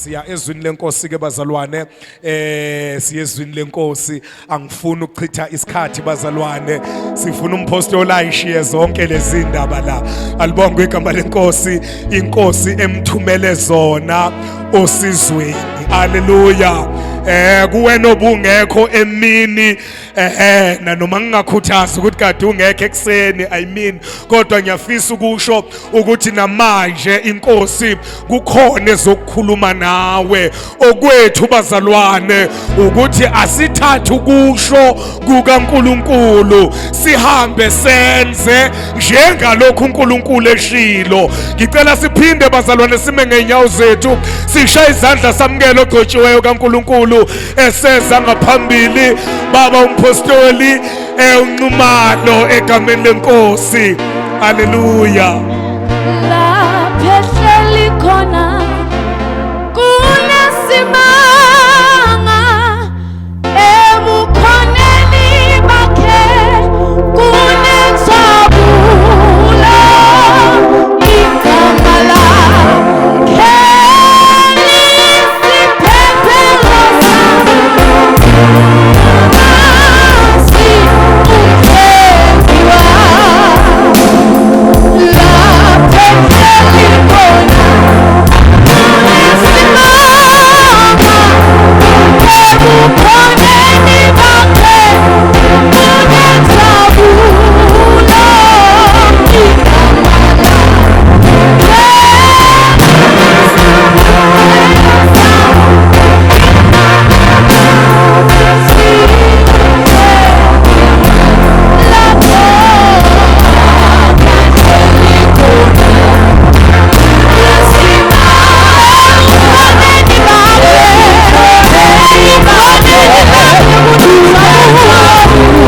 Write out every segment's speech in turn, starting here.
Siya ezwini lenkosi ke bazalwane, siya ezwini lenkosi. Angifuni ukuchitha isikhathi bazalwane, sifuna umpostoli ayishiye zonke lezi ndaba la. Alibongwe igama lenkosi, inkosi emthumele zona osizweni. Haleluya. Kuwena obungekho emini, nanoma ngingakhuthaza ukuthi kade ungekho ekuseni, I mean, kodwa ngiyafisa ukusho ukuthi namanje inkosi kukhona ezokukhuluma nawe. Okwethu bazalwane ukuthi asithathe ukusho kukaNkuluNkulu sihambe senze njengalokhu uNkulunkulu eshilo. Ngicela siphinde bazalwane sime ngeenyawo zethu, sishaye izandla, samukele ogcotshiweyo kaNkuluNkulu eseza ngaphambili, baba umpostoli uNxumalo, egameni lenkosi. Haleluya. Lapha ehleli khona kunesimanga, ebukhoneni bakhe kunenjabulo, igama lakhe lisiphephelo sami, ukhenziwa. Lapha ehleli khona kunesimanga, ebukhoneni bakhe kunenjabulo,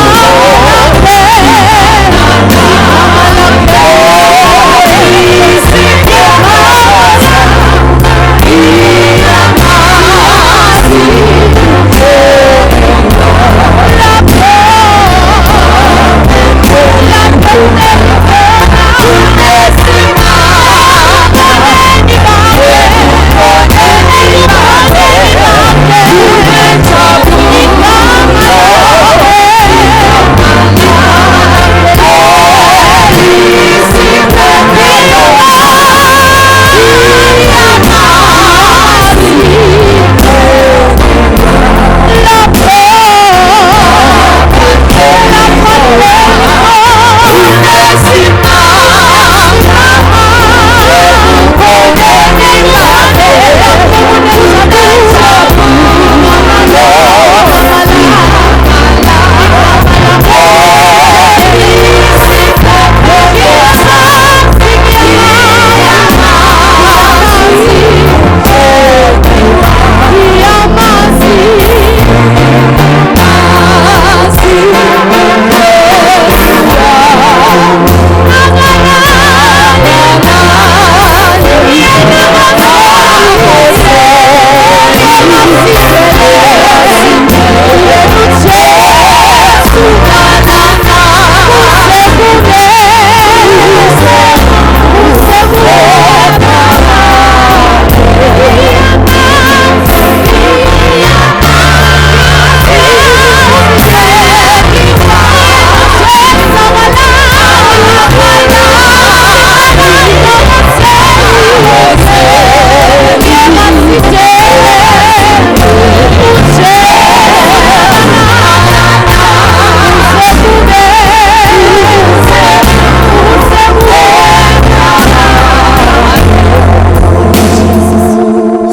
igama lakhe.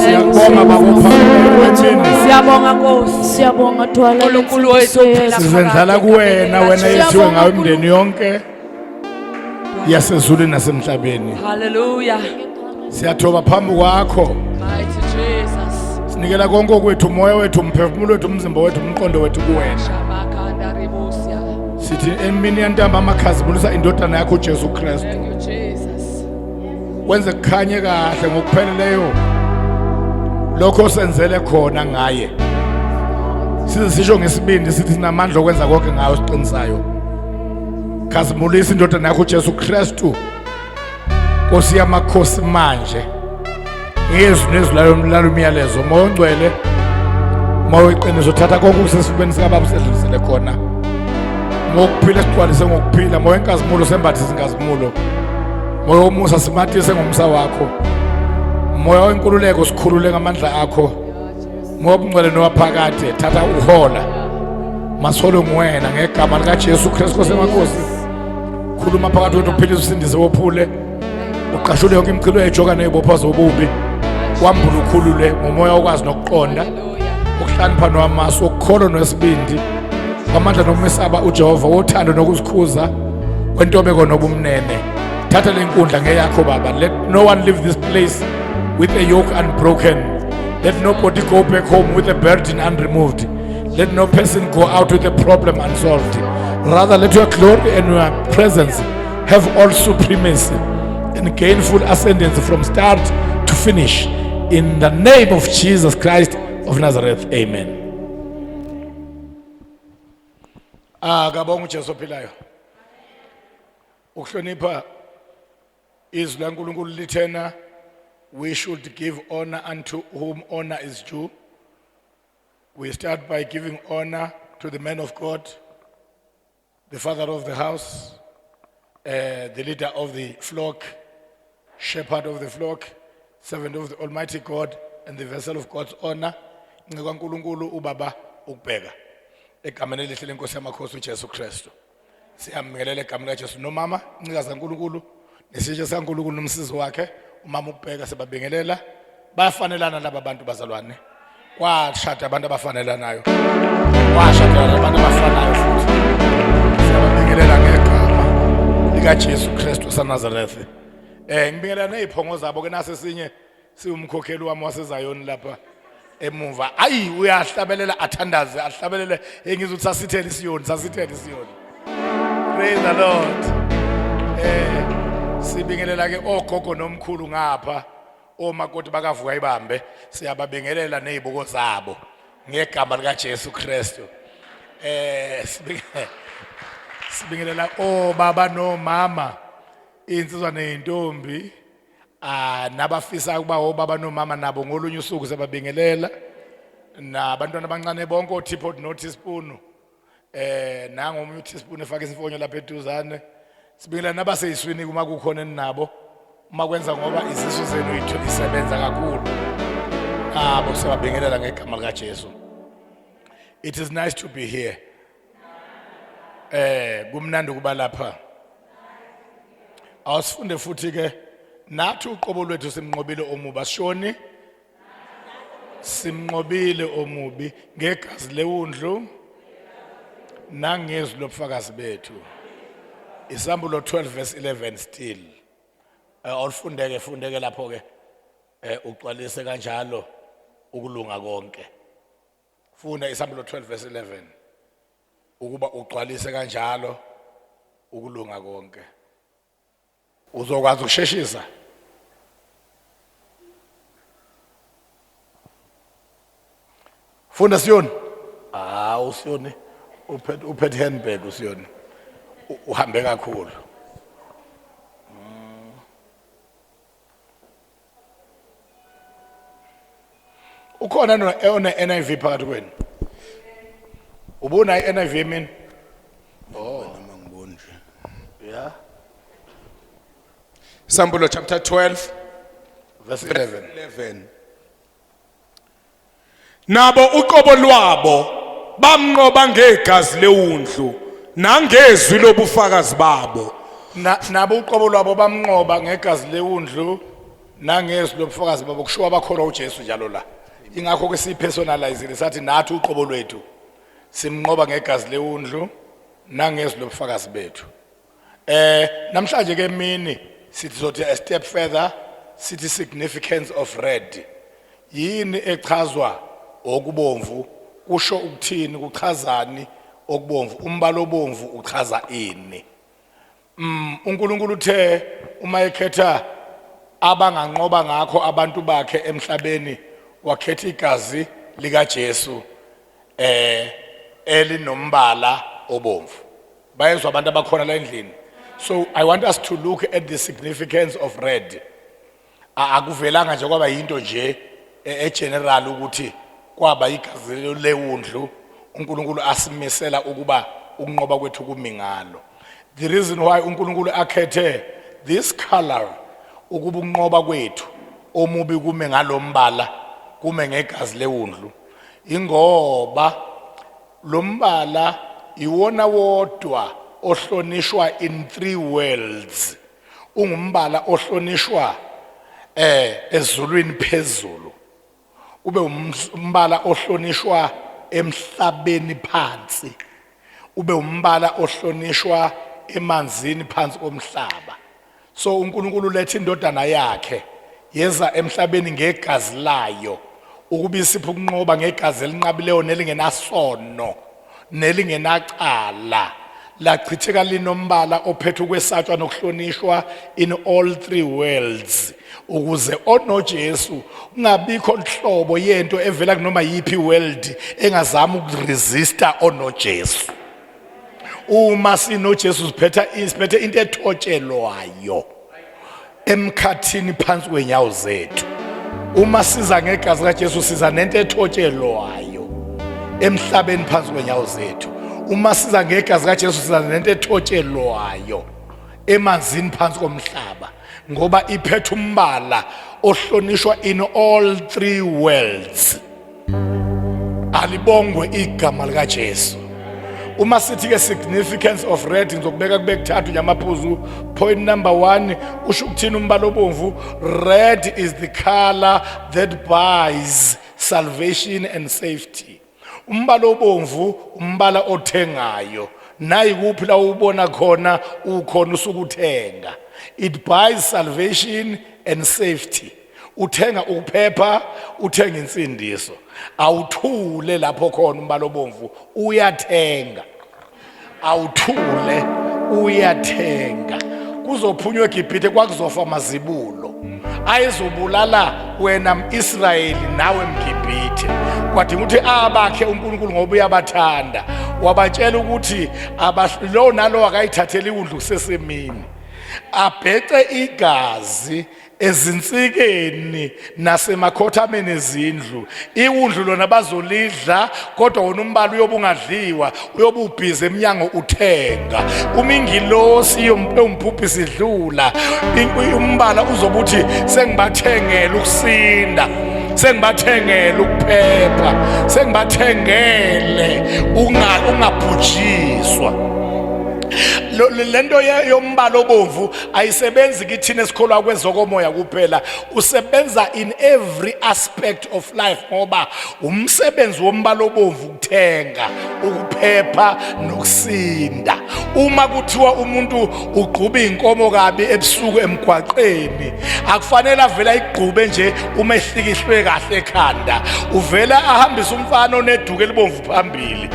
Siyakubonga bakupha. Siyabonga Nkosi. Siyabonga Dwala. Nkulunkulu wethu ophila. Sizendlala kuwena, wena yethiwe ngayo imindeni yonke yasezulwini nasemhlabeni. Hallelujah. Siyathoba phambi kwakho. Mighty Jesus. Sinikela konke okwethu, umoya wethu, umphefumulo wethu, umzimba wethu, umqondo wethu kuwena. Shabakanda ribosia. Sithi emini yantambama khazimulisa indodana yakho uJesu Kristu. Thank you, Jesus. Wenze kukhanye kahle ngokupheleleyo lokho osenzele khona ngaye. Size sisho ngesibindi sithi sinamandla okwenza konke ngayo siqinisayo. Khazimulisa indodana yakho uJesu Kristu. Nkosi yamakhosi manje. Ngezwi nezwi layo lalumyalezo moya ongcwele moya weqiniso thatha konke okusesifubeni sikababa usedlulisele khona ngokuphila sigcwalise ngokuphila moya enkazimulo sembathise inkazimulo moya womusa simatise ngomsa wakho moya wenkululeko sikhulule ngamandla akho moya obungcwele nowaphakade thatha uhola masolo nguwena ngegama likaJesu Kristu Nkosi yamakhosi khuluma phakathi kwethu uphilise usindise wophule uqashule yonke imichilo yejoka nezibopho zobubi wambule ukhulule ngomoya okwazi nokuqonda ukuhlakanipha nowamasu ukukholo nesibindi kwamandla nokumesaba uJehova wothando nokuzikhuza wentobeko nobumnene thatha le nkundla ngeyakho baba let no one leave this place with a yoke unbroken let nobody go back home with a burden unremoved let no person go out with a problem unsolved rather let your glory and your presence have all supremacy and gain full ascendancy from start to finish in the name of Jesus Christ of Nazareth amen Ah kabonga uJesu ophilayo Ukuhlonipha izwi laNkulunkulu lithena we should give honor unto whom honor is due We start by giving honor to the man of God the father of the house, the leader of the flock, shepherd of the flock, servant of the Almighty God, and the vessel of God's honor. Nceku kaNkulunkulu ubaba ukubheka. Egameni elihle lenkosi yamakhosi uJesu Kristu. Siyambingelela egameni likaJesu nomama, incikazi kaNkulunkulu, nesitsha sikaNkulunkulu nomsizi wakhe, umama ukubheka sibabingelela. Bayafanelana laba bantu bazalwane. Kwashada abantu abafanelanayo. Kwashada abantu abafanayo futhi. Siyababingelela ngegama likaJesu Kristu waseNazaretha. Eh ngibingelela neziphongo zabo ke nase sinye siwumkhokheli wami waseZayoni lapha emuva. Ayi uyahlabelela athandaze ahlabelele engizwe ukuthi sasithele isiyoni sasithele isiyoni. Praise the Lord. Eh sibingelela ke ogogo nomkhulu ngapha omakoti bakavuka ibambe siyababingelela nezibuko zabo ngegama lika Jesu Kristu. Eh sibingelela obaba nomama insizwa nezintombi ah nabafisa ukuba obaba nomama nabo ngolunye usuku sebabingelela nabantwana abancane bonke oteapot no teaspoon eh nangu omunye uteaspoon efaka isifonyo lapha eduzane sibingelela nabaseyiswini uma kukhona eninabo uma kwenza ngoba izisu zenu isebenza kakhulu abo siyababingelela ngegama likaJesu it is nice to be here eh kumnandi ukuba lapha awusifunde futhi ke nathi uqobo lwethu simnqobile omubi asishoni simnqobile omubi ngegazi lewundlu nangezwi lobufakazi bethu isambulo 12 verse 11 still eh, olufundeke fundeke lapho ke eh, ugcwalise kanjalo ukulunga konke funda isambulo 12 verse 11 ukuba ugcwalise kanjalo ukulunga konke uzokwazi ukusheshisa funda siyoni ah usiyoni uphethe uphethe handbag usiyoni uhambe kakhulu ukhona no one NIV phakathi kwenu ubona iNIV mina oh noma ngiboni nje yeah Sambulo chapter 12 verse 11 11 Nabo uqobo lwabo bamnqoba ngegazi lewundlu nangezwi lobufakazi babo. Na, nabo uqobo lwabo bamnqoba ngegazi lewundlu nangezwi lobufakazi babo kushiwo abakholwa uJesu njalo la. Ingakho ke sipersonalizile sathi nathi uqobo lwethu simnqoba ngegazi lewundlu nangezwi lobufakazi bethu. Eh namhlanje ke emini sithi sothi a step further sithi significance of red. Yini echazwa okubomvu kusho ukuthini kuchazani okubomvu umbala obomvu uchaza ini. Mm uNkulunkulu uthe uma ekhetha abanganqoba ngakho abantu bakhe emhlabeni wakhetha igazi lika Jesu eh elinombala obomvu. Bayezwa abantu abakhona la endlini. So I want us to look at the significance of red. Akuvelanga nje kwaba yinto nje egeneral ukuthi kwaba igazi lewundlu uNkulunkulu asimisela ukuba ukunqoba kwethu kumi ngalo. The reason why uNkulunkulu akhethe this color ukuba ukunqoba kwethu omubi kume ngalombala, kume ngegazi lewundlu, ingoba lombala iwona wodwa ohlonishwa in three worlds. Ungumbala ohlonishwa ezulwini phezulu, ube umbala ohlonishwa emhlabeni phansi, ube umbala ohlonishwa emanzini phansi komhlaba. So uNkulunkulu uletha indodana yakhe yeza emhlabeni ngegazi layo ukuba isiphe ukunqoba ngegazi elinqabileyo nelingenasono nelingenacala, lachitheka linombala ophethe ukwesatshwa nokuhlonishwa in all three worlds, ukuze onoJesu kungabikho nhlobo yento evela kunoma yiphi world engazama ukuresista onoJesu. Uma sinoJesu siphethe into ethotshelwayo emkhathini phansi kwenyawo zethu. Uma siza ngegazi kaJesu siza nento ethotshelwayo emhlabeni phansi kwenyawo zethu. Uma siza ngegazi kaJesu siza nento ethotshelwayo emanzini phansi komhlaba, ngoba iphethe umbala ohlonishwa in all three worlds. Alibongwe igama likaJesu. Uma sithi ke significance of red, ngizokubeka kube kuthathu nje amaphuzu. Point number 1, usho ukuthini umbala obomvu? Red is the color that buys salvation and safety. Umbala obomvu umbala othengayo, nayi kuphi la ubona khona ukhona usukuthenga. It buys salvation and safety. Uthenga ukuphepha, uthenga insindiso. Awuthule lapho khona umbala obomvu uyathenga. Awuthule uyathenga. Kuzophunywa eGibhithe, kwakuzofa amazibulo ayezobulala wena mIsrayeli nawe mGibhithe. Kwadinga ukuthi abakhe uNkulunkulu ngoba uyabathanda, wabatshela ukuthi lo nalo akayithatheli iwundlu kusesemini, abhece igazi ezinsikeni nasemakhothameni ezindlu. Iwundlu lona bazolidla, kodwa wona umbala uyobe ungadliwa, uyobe ubhizi emnyango uthenga. Uma ingilosi ewumphuphisi idlula, umbala uzobe uthi sengibathengele ukusinda, sengibathengele ukuphepha, sengibathengele ungabhujiswa. Lento yombala obomvu ayisebenzi kithina esikholwa kwezokomoya kuphela, usebenza in every aspect of life, ngoba umsebenzi wombala obomvu ukuthenga ukuphepha nokusinda. Uma kuthiwa umuntu ugquba inkomo kabi ebusuku emgwaqeni, akufanele avele ayigqube nje uma ehlikihlwe kahle ekhanda, uvela ahambise umfana oneduku elibomvu phambili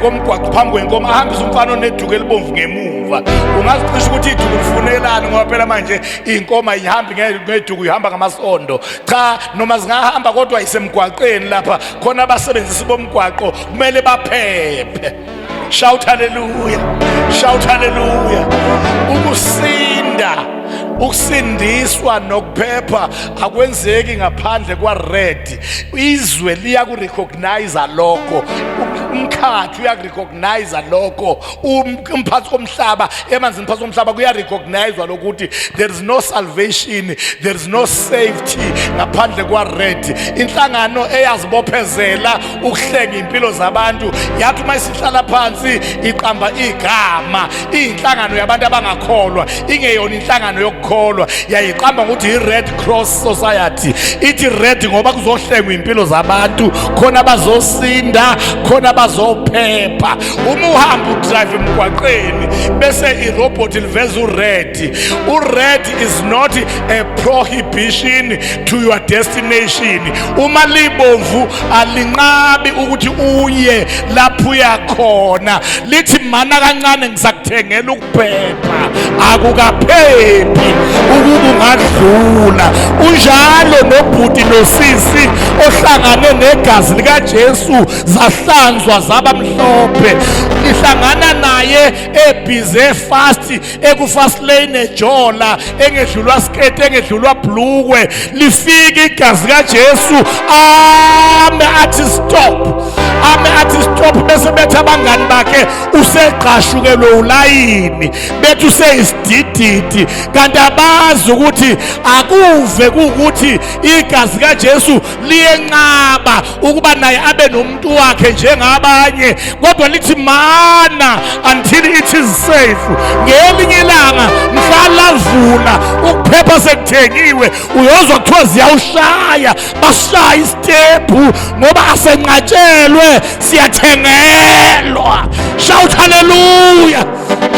komgwaqo phambi kwenkomo, ahambise umfana oneduku elibomvu ngemuva. Ungazicisha ukuthi iduku lifunelani, ngoba phela manje inkomo ayihambi ngeduku, ihamba ngamasondo. Cha, noma zingahamba kodwa isemgwaqeni lapha khona abasebenzisi bomgwaqo kumele baphephe. Shout hallelujah, shout hallelujah. Ukusinda, ukusindiswa nokuphepha akwenzeki ngaphandle kwa red. Izwe liyakurecognize lokho, umkhathi uyakurecognize lokho, umphathi komhlaba emanzini phansi komhlaba kuyarecognizwa lokuthi there is no salvation, there is no safety ngaphandle kwa red. Inhlangano eyazibophezela ukuhlenga impilo zabantu yathi uma isihlala phansi iqamba igama, inhlangano yabantu abangakholwa, ingeyona inhlangano yokukholwa, yayiqamba ngokuthi i-Red Cross Society. Ithi red ngoba kuzohlengwa impilo zabantu, khona bazosinda, khona bazophepha. Uma uhamba udrive emgwaqeni bese irobot liveza ured, ured is not a prohibition to your destination. Uma libomvu alinqabi ukuthi uye lapho uya khona, lithi mana kancane ngisakuthengela ukuphepha. Akukaphephi ukuba ungadlula unjalo nobhuti nosisi ohlangane negazi likaJesu, zahlanzwa. Abamhlophe lihlangana naye ebhize fast, ekufast lane, ejola engedlulwa sketi, engedlulwa blukwe. Lifika igazi kaJesu, ame athi stop, ame athi stop, bese bethi abangani bakhe usegqashukelwe ulayini, bethi useyisidididi, kanti abazi ukuthi akuve kuwukuthi igazi kaJesu liyenqaba ukuba naye abe nomuntu wakhe njengabanye, kodwa lithi mana until it is safe. Ngelinye ilanga mhla lavula ukuphepha sekuthengiwe, uyozwa kuthiwa ziyawushaya, bashaya isitebhu ngoba asenqatshelwe, siyathengelwa. Shout hallelujah,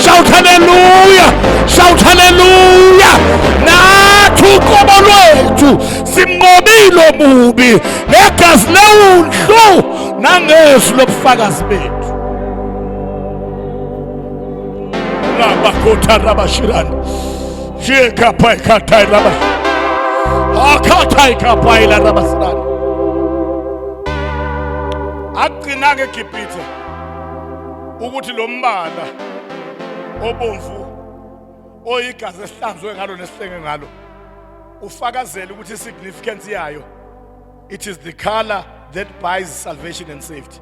shout hallelujah, shout hallelujah. Nathi uqobo lwethu simnqobile omubi ngegazi lewundlu nangezwi lobufakazi bethu. Rabakotha rabashirana jekapayikhathayi raba akhathayikapayila rabasirana. Akugcinanga eGibhithe ukuthi lo mbala obomvu oyigazi esihlanzwe ngalo nesihlenge ngalo ufakazele ukuthi i-significance yayo, it is the color that buys salvation and safety.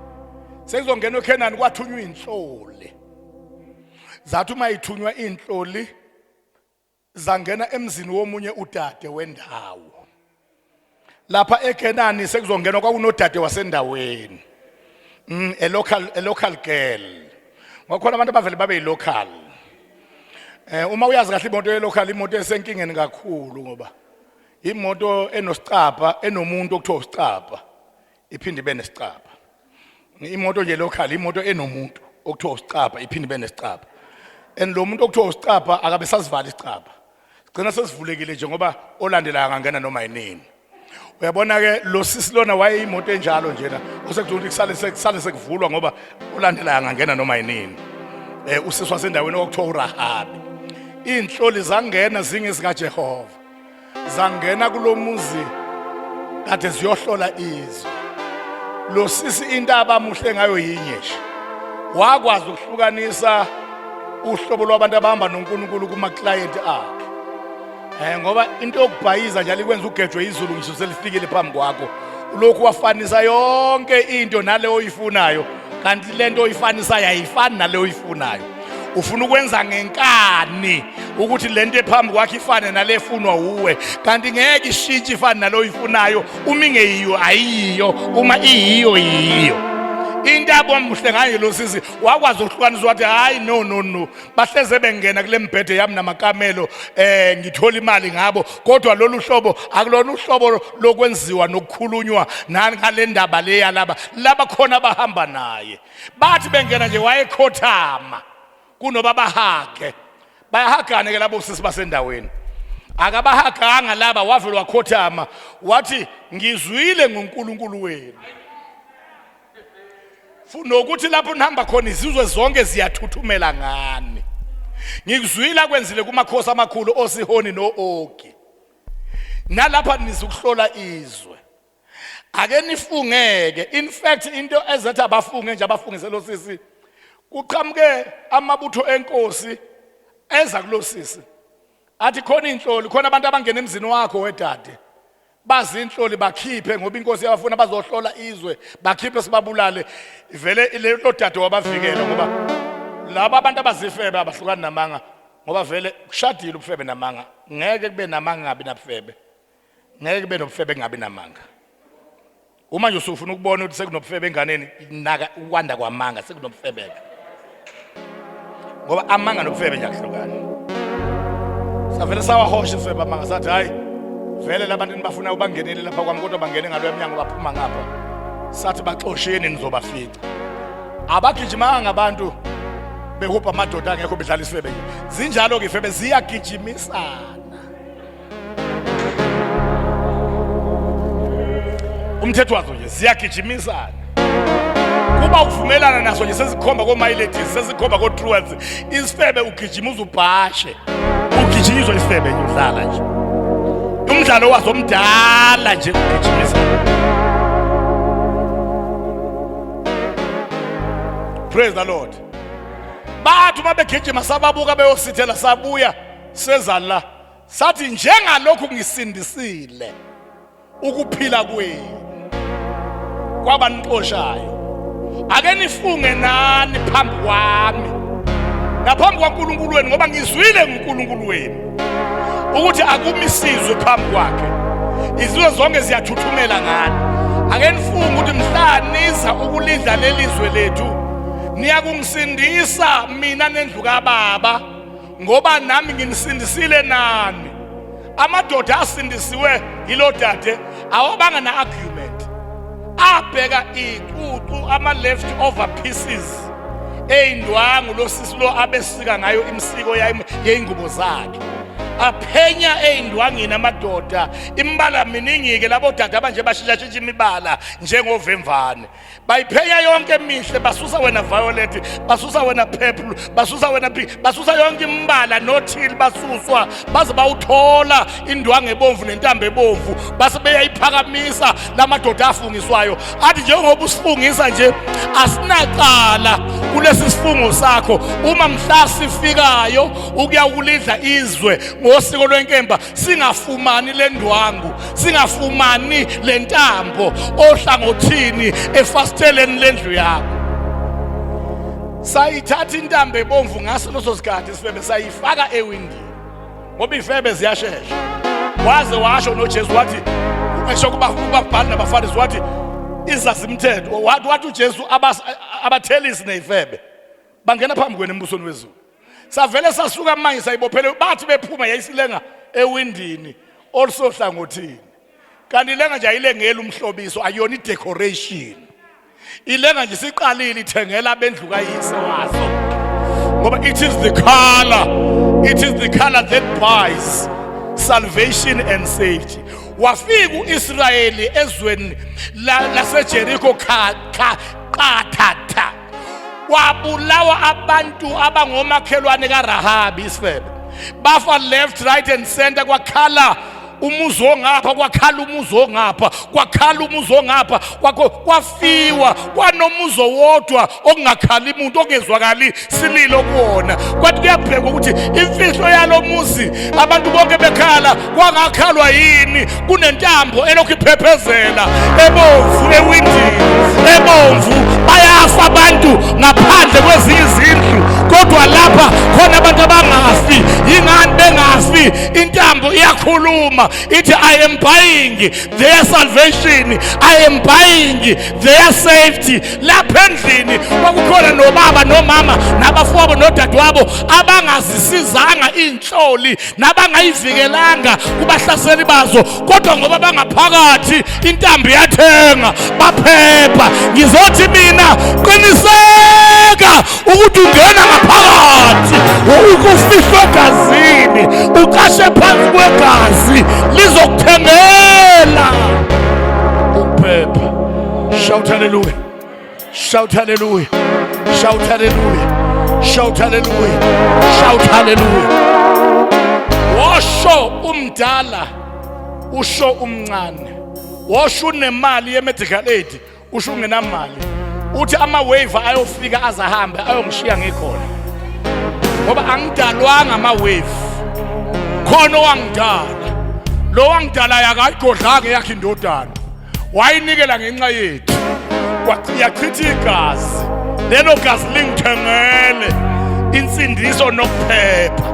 Sekuzongena eKhenani, kwathunywa inhloli. Zathi uma ithunywa inhloli, zangena emzini womunye udade wendawo lapha eKenani. Sekuzongenwa, kwakunodade wasendaweni, a local girl, ngokhona abantu abavele babe yi-local. Uma uyazi kahle imoto ye-local, imoto esenkingeni kakhulu, ngoba imoto enosicabha, enomuntu okuthiwa usicabha, iphinde ibe nesicabha. Imoto nje local, imoto enomuntu okuthiwa usicabha, iphinde ibe nesicabha, and lo muntu okuthiwa usicabha akabe sasivala isicabha, sigcina sesivulekile nje ngoba olandelayo angangena noma yinini. Uyabona ke, lo sisi lona wayeyimoto enjalo njena, osekuthiwa ukuthi kusale sekuvulwa ngoba olandelayo angangena noma yinini. Usisi wasendaweni okuthiwa uRahabi. Inhloli zangena zingezikaJehova, zangena kulomuzi kade ziyohlola izwe. Lo sisi into abamuhle ngayo yinye nje, wakwazi ukuhlukanisa uhlobo lwabantu abahamba noNkulunkulu kuma client akhe, ngoba into yokubhayiza njalo ikwenza ugejwe izulu ngisho selifikile phambi kwakho. Lokhu wafanisa yonke into naleyo oyifunayo, kanti lento oyifanisayo ayifani naleyo oyifunayo. Ufuna ukwenza ngenkani ukuthi lento ephambi kwakho ifane nale efunwa uwe, kanti ngeke ishintshe ifane nalo oyifunayo. Uma ingeyiyo ayiyo, uma iyiyo yiyo. Into abomuhle ngayo lo sisi, wakwazi ukuhlukanisa, wathi hayi, no, no, no, bahleze bengena kule mbhede yami namakamelo, ngithola imali ngabo, kodwa lolu hlobo akulona uhlobo lokwenziwa nokukhulunywa ngale ndaba leya. Laba khona abahamba naye, bathi bengena nje wayekhothama kunoba bahage. Bayahagana ke labo sisi basendaweni, akabahaganga laba, wavele wakhothama wathi, "Ngizwile ngoNkulunkulu wenu, nokuthi lapho nihamba khona izizwe zonke ziyathuthumela ngani. Ngikuzwile akwenzile kumakhosi amakhulu oSihoni no-Ogi. Nalapha nizukuhlola izwe, ake nifungeke." In fact, into ezethi abafunge nje, abafungise lo sisi, kuqhamuke amabutho enkosi eza kulo sisi athi, "Khona inhloli, khona abantu abangena emzini wakho wedade, bazinhloli, bakhiphe ngoba inkosi yabafuna, bazohlola izwe, bakhiphe sibabulale." Vele lo dade wabavikela, ngoba laba abantu abazifebe abahlukani namanga, ngoba vele kushadile ubufebe namanga. Ngeke kube namanga ngabi nabufebe, ngeke kube nobufebe kungabi namanga. Uma nje usufuna ukubona ukuthi sekunobufebe enganeni, naka ukwanda kwamanga, sekunobufebeka, ngoba amanga nobufebe nje akuhlukani. Savele sawahosha isifebe amanga, sathi hayi vele labantu nibafuna ubangenele lapha kwami, kodwa bangene ngalo emnyango baphuma ngapha. Sathi baxosheni, nizobafica. Abagijimanga ngabantu behubha amadoda angekho, bedlala isifebe nje. Zinjalo-ke ifebe, ziyagijimisana. Umthetho wazo nje ziyagijimisana, kuba ukuvumelana naso nje, sezikhomba ko-mileages, sezikhomba ko-truants. Isifebe ugijima uze ubhashe, ugijinyiswa isifebe nje, udlala nje umdlalo wazo omdala nje, ugijimisana. Praise the Lord. Bathi uma begijima sababuka beyosithela, sabuya seza la, sathi njengalokhu ngisindisile ukuphila kwenu kwabanixoshayo, ake nifunge nani phambi kwami naphambi kwaNkulunkulu wenu, ngoba ngizwile nguNkulunkulu wenu ukuthi akumisizwe phambi kwakhe, izizwe zonke ziyathuthumela ngani. Ake nifunge ukuthi mhla niza ukulidla lelizwe lethu niyakungisindisa mina nendlu kababa, ngoba nami nginisindisile nani. Amadoda asindisiwe yilo dade awabanga na-argument, abheka icucu, ama-left over pieces ey'ndwangu lo sisi lo abesika ngayo imisiko yey'ngubo zakhe, aphenya ey'ndwangini amadoda. Imibala miningi-ke, labo dade abanje bashintshashintsha imibala njengovemvane, bayiphenya yonke emihle, basusa wena violet, basusa wena purple, basusa wena pink, basusa yonke imibala nothile, basuswa baze bawuthola indwangu ebomvu nentambo ebomvu, base beyayiphakamisa lamadoda afungiswayo, athi njengoba usifungisa nje asinacala kulesi sifungo sakho, uma mhla sifikayo ukuya ukulidla izwe ngosiko lwenkemba singafumani lendwangu, singafumani lentambo ohlangothini efasiteleni lendlu yakho. Sayithatha intambo ebomvu ngaso leso sikhathi isifebe, sayifaka ewindini, ngoba ifebe ziyashesha. Waze washo noJesu wathi, esho kubabhali nabafarisi, wathi izazimthetho, wathi uJesu abathelisi neyifebe bangena phambi kwenu embusweni wezulu. Savele sasuka manje sayibophele, bathi bephuma yayisilenga ewindini olusohlangothini. Kanti ilenga nje ayilengeli umhlobiso, ayona i-decoration, ilenga nje siqalile ithengela abendlu kayise waso, ngoba it is the color, it is the color that buys salvation and safety. Wafika uIsrayeli ezweni laseJericho kha qathatha, kwabulawa abantu abangomakhelwane kaRahabi isifebe, bafa left, right and center. Kwakhala umuzi ongapha, kwakhala umuzi ongapha, kwakhala umuzi ongapha, kwakho kwafiwa kwanomuzi owodwa okungakhali umuntu, ongezwakali sililo kuwona. Kwathi kuyabhekwa ukuthi imfihlo yalo muzi, abantu bonke bekhala kwangakhalwa yini, kunentambo elokhu iphephezela ebomvu ewindini ebomvu. Bayafa abantu ngaphandle kwezinye izindlu, kodwa lapha khona abantu abangafi. Yingani bengafi? Intambo iyakhuluma ithi, "I am buying their salvation, I am buying their safety." Lapha endlini kwakukhona nobaba nomama nabafowabo nodadewabo abangazisizanga iy'nhloli nabangayivikelanga kubahlaseli bazo, kodwa ngoba bangaphakathi intambo iyathenga, baphepha. Ngizothi mina qiniseka ukuthi ungena ngaphakathi, ukufihlwa egazini, ucashe phansi kwegazi, lizokuthengela ukuphepha. Shout hallelujah, shout hallelujah, shout hallelujah, shout hallelujah, shout hallelujah. Washo umdala, usho umncane, washo unemali ye-medical aid, usho ungenamali, uthi ama-wave ayofika azahambe ayongishiya ngikhona, ngoba angidalwanga ama-wave, khona owangidala. Lo wangidalayo akayigodlanga eyakhe indodana, wayinikela ngenxa yethu, yachitha igazi, lelo gazi lingithengele insindiso nokuphepha.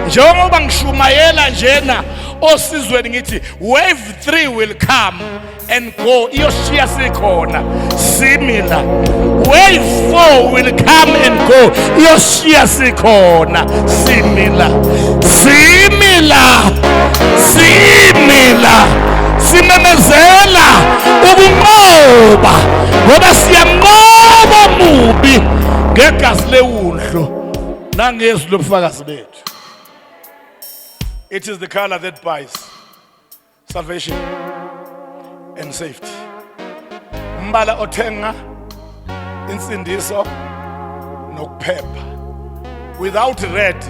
Njengoba ngishumayela njena osizweni ngithi wave 3 will come and go, iyoshiya sikhona simila. Wave 4 will come and go, iyoshiya sikhona simila, simila, simila, simemezela ukunqoba, ngoba siyamnqoba mubi ngegazi lewundlu nangezwi lobufakazi bethu. It is the color that buys salvation and safety, umbala othenga insindiso nokuphepha. Without red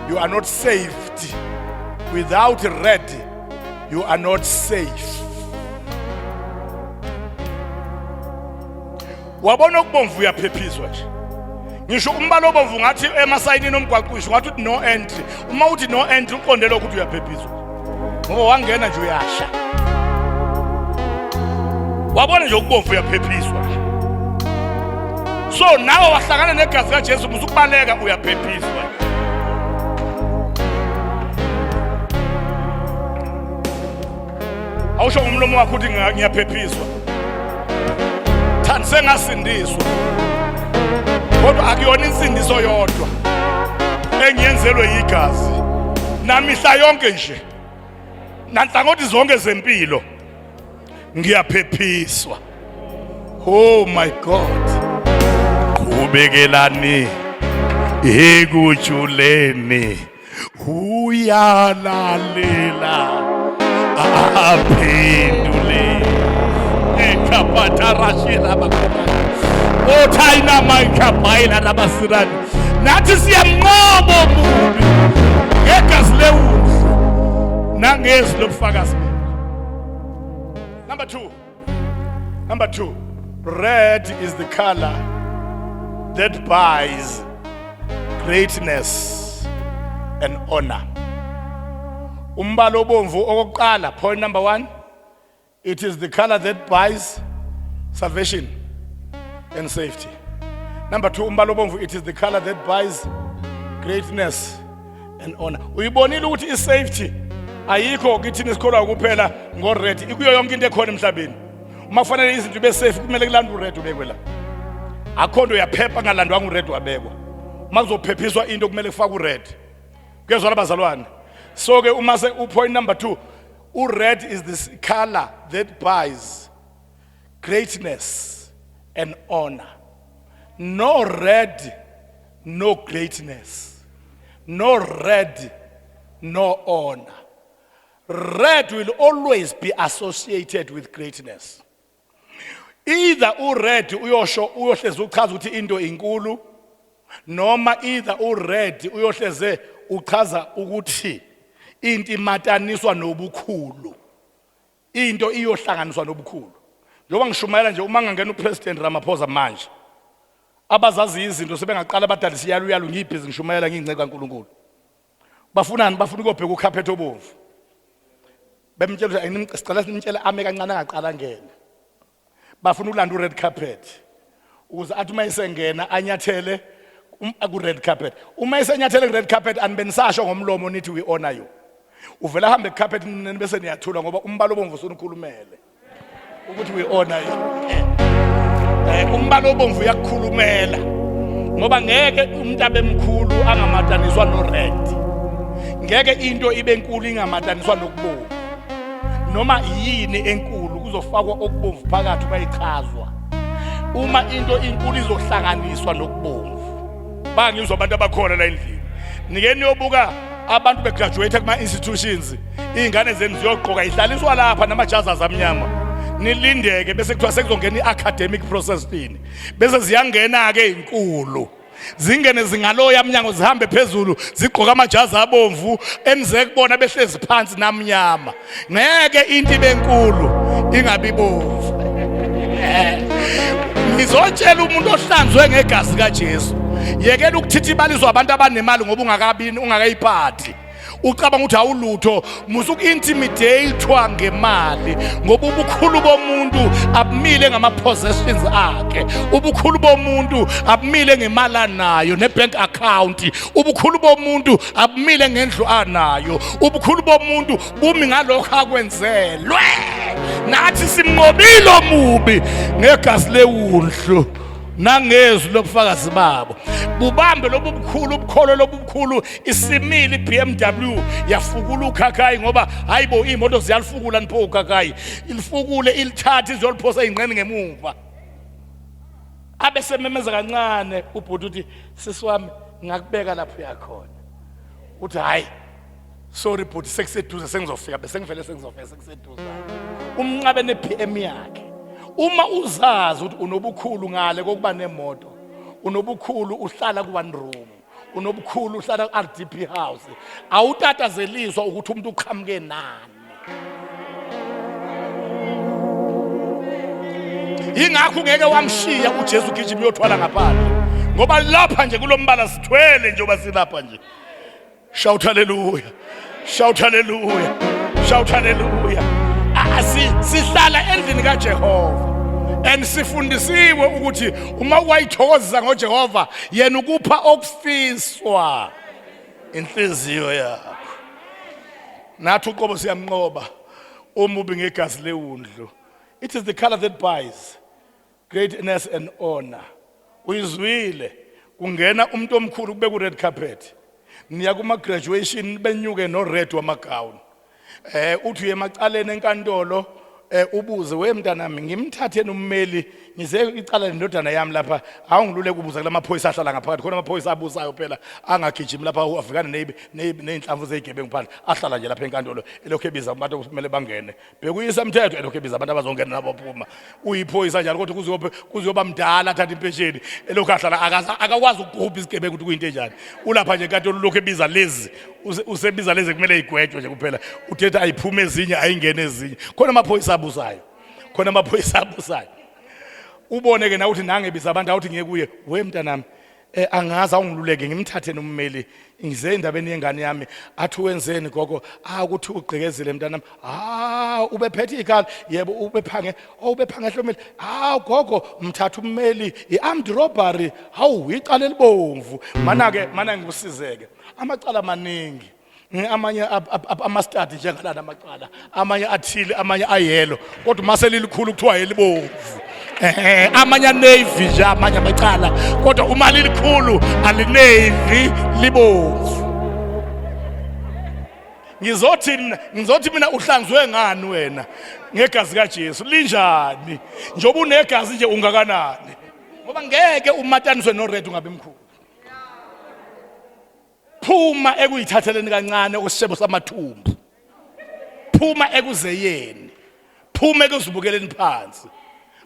you are not saved, without red you are not safe. Wabona okubomvu uyaphephiswa nje. Ngisho umbala obomvu ngathi emasayinini omgwaqo ngisho ngathi uthi no entry. Uma uthi no entry uqonde lokho ukuthi uyaphephiswa. Ngoba wangena nje uyasha. Wabona nje okubomvu uyaphephiswa nje. So nawe wahlangana negazi kaJesu musukubaleka uyaphephiswa. Awusho ngomlomo wakho ukuthi ngiyaphephiswa. Thandi sengasindiswa. Kodwa akuyona insindiso yodwa engiyenzelwe yigazi. Namihla yonke nje. Nanhlangothi zonke zempilo ngiyaphephiswa. Oh my God. Qhubekelani ekujuleni. Uyalalela aphendule. Ekaphatarashela bakhona. Othayina mayikhabhayila nabasirani. Nathi siyamnqoba omubi ngegazi lewundlu nangezwi lobufakazi bethu. Number 2. Number 2. Red is the color that buys greatness and honor. Umbala obomvu okokuqala, point number 1, it is the color that buys salvation and safety. Number 2, umbala obomvu, it is the color that buys greatness and honor. Uyibonile ukuthi i-safety ayikho kithina esikholwa kuphela ngo-red, ikuyo yonke into ekhona emhlabeni. Uma kufanele izinto ibe safe kumele kulandwe u-red ubekwe la. Akho nto yaphepha ngalandwanga u-red wabekwa. Uma kuzophephiswa into kumele kufakwe u-red. Kuyezwala bazalwane. So ke uma se u-point number 2, u-red is this color that buys greatness and honor. No red, no greatness. No red, no honor. Red will always be associated with greatness. Either u-red uyosho uyohlezi uchaza ukuthi into inkulu noma either u-red uyohleze uchaza ukuthi into imataniswa nobukhulu. Into iyohlanganiswa nobukhulu. Njengoba ngishumayela nje uma ngangena uPresident Ramaphosa manje abazazi izinto sebengaqala badalisa iyaluyalu ngiyibhizi ngishumayela ngiyingceke kaNkulunkulu. Bafunani? Bafuna ukuyobheka ukhaphethe obomvu. Bemtshela ukuthi sicela simtshele ame kancane angaqala ngene. Bafuna ukulanda u-red carpet ukuze athi uma esengena anyathele ku-red carpet. Uma esenyathele ku-red carpet anibe nisasho ngomlomo nithi we honor you. Uvela ahambe ku-carpet nini bese niyathula ngoba umbala obomvu usunikhulumele ukuthi we honor you. Umbala obomvu uyakukhulumela ngoba ngeke umuntu abemkhulu angamataniswa no-red. Ngeke into ibe nkulu ingamataniswa nokubomvu. Noma yini enkulu kuzofakwa okubomvu phakathi uma ichazwa. Uma into inkulu izohlanganiswa nokubomvu. Bangizwa abantu abakhona la endlini. Nike niyobuka abantu begraduate kuma institutions, izingane zenu ziyogqoka ihlaliswa lapha namajazi amnyama. Nilindeke bese kuthiwa sekuzongena i-academic process ini. Bese ziyangena ke inkulu. Zingene zingaloya mnyango zihambe phezulu zigqoka amajazi abomvu enize kubona behlezi phansi namnyama. Ngeke into ibe nkulu ingabi bomvu. Ngizotshela umuntu ohlanzwe ngegazi kaJesu. Yekela ukuthithibaliswa abantu abanemali ngoba ungakabini ungakayiphathi. Ucabanga ukuthi awulutho, musa uku-intimidatwa ngemali ngoba ubukhulu bomuntu abumile ngama-possessions akhe. Ubukhulu bomuntu abumile ngemali anayo ne-bank account. Ubukhulu bomuntu abumile ngendlu anayo. Ubukhulu bomuntu bumi ngalokho akwenzelwe. Nathi simnqobile omubi ngegazi lewundlu nangezwi lobufakazi babo. Bubambe lobu bukhulu ubukholo lobu bukhulu. Isimile i-BMW yafukula ukhakhayi ngoba hayibo iy'moto ziyalifukula nipho ukhakhayi ilifukule ilithathe izoliphosa ey'nqeni ngemuva. Abe sememeza kancane ubhuti uthi sisi wami ngakubeka lapho uyakhona. Uthi hayi sorry bhuti sekuseduze sengizofika bese ngivele sengizofika sekuseduze. Umnqabe ne-BM yakhe. Uma uzazi ukuthi unobukhulu ngale kokuba nemoto, unobukhulu uhlala ku one room, unobukhulu uhlala ku RDP house, awutatazeliswa ukuthi umuntu uqhamuke nani. Ingakho ungeke wamshiya uJesu ugijima uyothwala ngaphandle. Ngoba lapha nje kulombala sithwele njengoba silapha nje. Shout hallelujah. Shout hallelujah. Shout hallelujah. Sihlala endlini kaJehova. And sifundisiwe ukuthi uma wayithokozisa ngoJehova yena ukupha okufiswa inhliziyo yakho. Nathi uqobo siyamnqoba umubi ngegazi lewundlu. It is the color that buys greatness and honor. Uyizwile kungena umuntu omkhulu kube ku red carpet. Niya kuma graduation benyuke no red wamagawuni. Eh uthi uye emacaleni enkantolo eh ubuze we mntanami ngimthathe nommeli ngize icala lendodana yami lapha awungilule kubuza kulamaphoyisa ahlala ngaphakathi khona amaphoyisa abusayo phela angagijimi lapha avikane nezinhlamvu zezigebengu phandle ahlala nje lapha enkantolo elokhu ebiza abantu okumele bangene bhekuyisa mthetho elokhu ebiza abantu abazongena nabaphuma uyiphoyisa njalo kodwa kuzobe kuzoba mdala athatha impesheni elokhu ahlala akakwazi ukuhupha isigebengu ukuthi kuyinto enjani ulapha nje enkantolo ulokhu ebiza lezi usebiza lezi kumele igwetshwe nje kuphela uthetha ayiphume ezinye ayingene ezinye khona amaphoyisa abusayo khona amaphoyisa abusayo ubone ke nawe uthi nange biza abantu awuthi ngiye kuye we mntanami eh angazi awungiluleke ngimthathe nommeli ngize endabeni yengane yami athi wenzeni gogo ah ukuthi ugqekezile mntanami ah ubephethe ikhala yebo ubephange oh ubephange ehlomile ah gogo mthatha ummeli i-armed robbery hawu icala elibomvu mana ke mana ngikusizeke amacala amaningi amanye amastadi njengalana amacala amanye athile amanye ayelo kodwa uma selilikhulu kuthiwa elibomvu eh amanye anavy nje amanye amacala kodwa uma lilikhulu alinavy libomvu ngizothi ngizothi mina uhlanzwe ngani wena ngegazi kaJesu linjani njengoba unegazi nje ungakanani ngoba ngeke umataniswe nored ungabe mkhulu phuma ekuyithatheleni kancane okusishebo samathumbu phuma ekuzeyeni phuma ekuzibukeleni phansi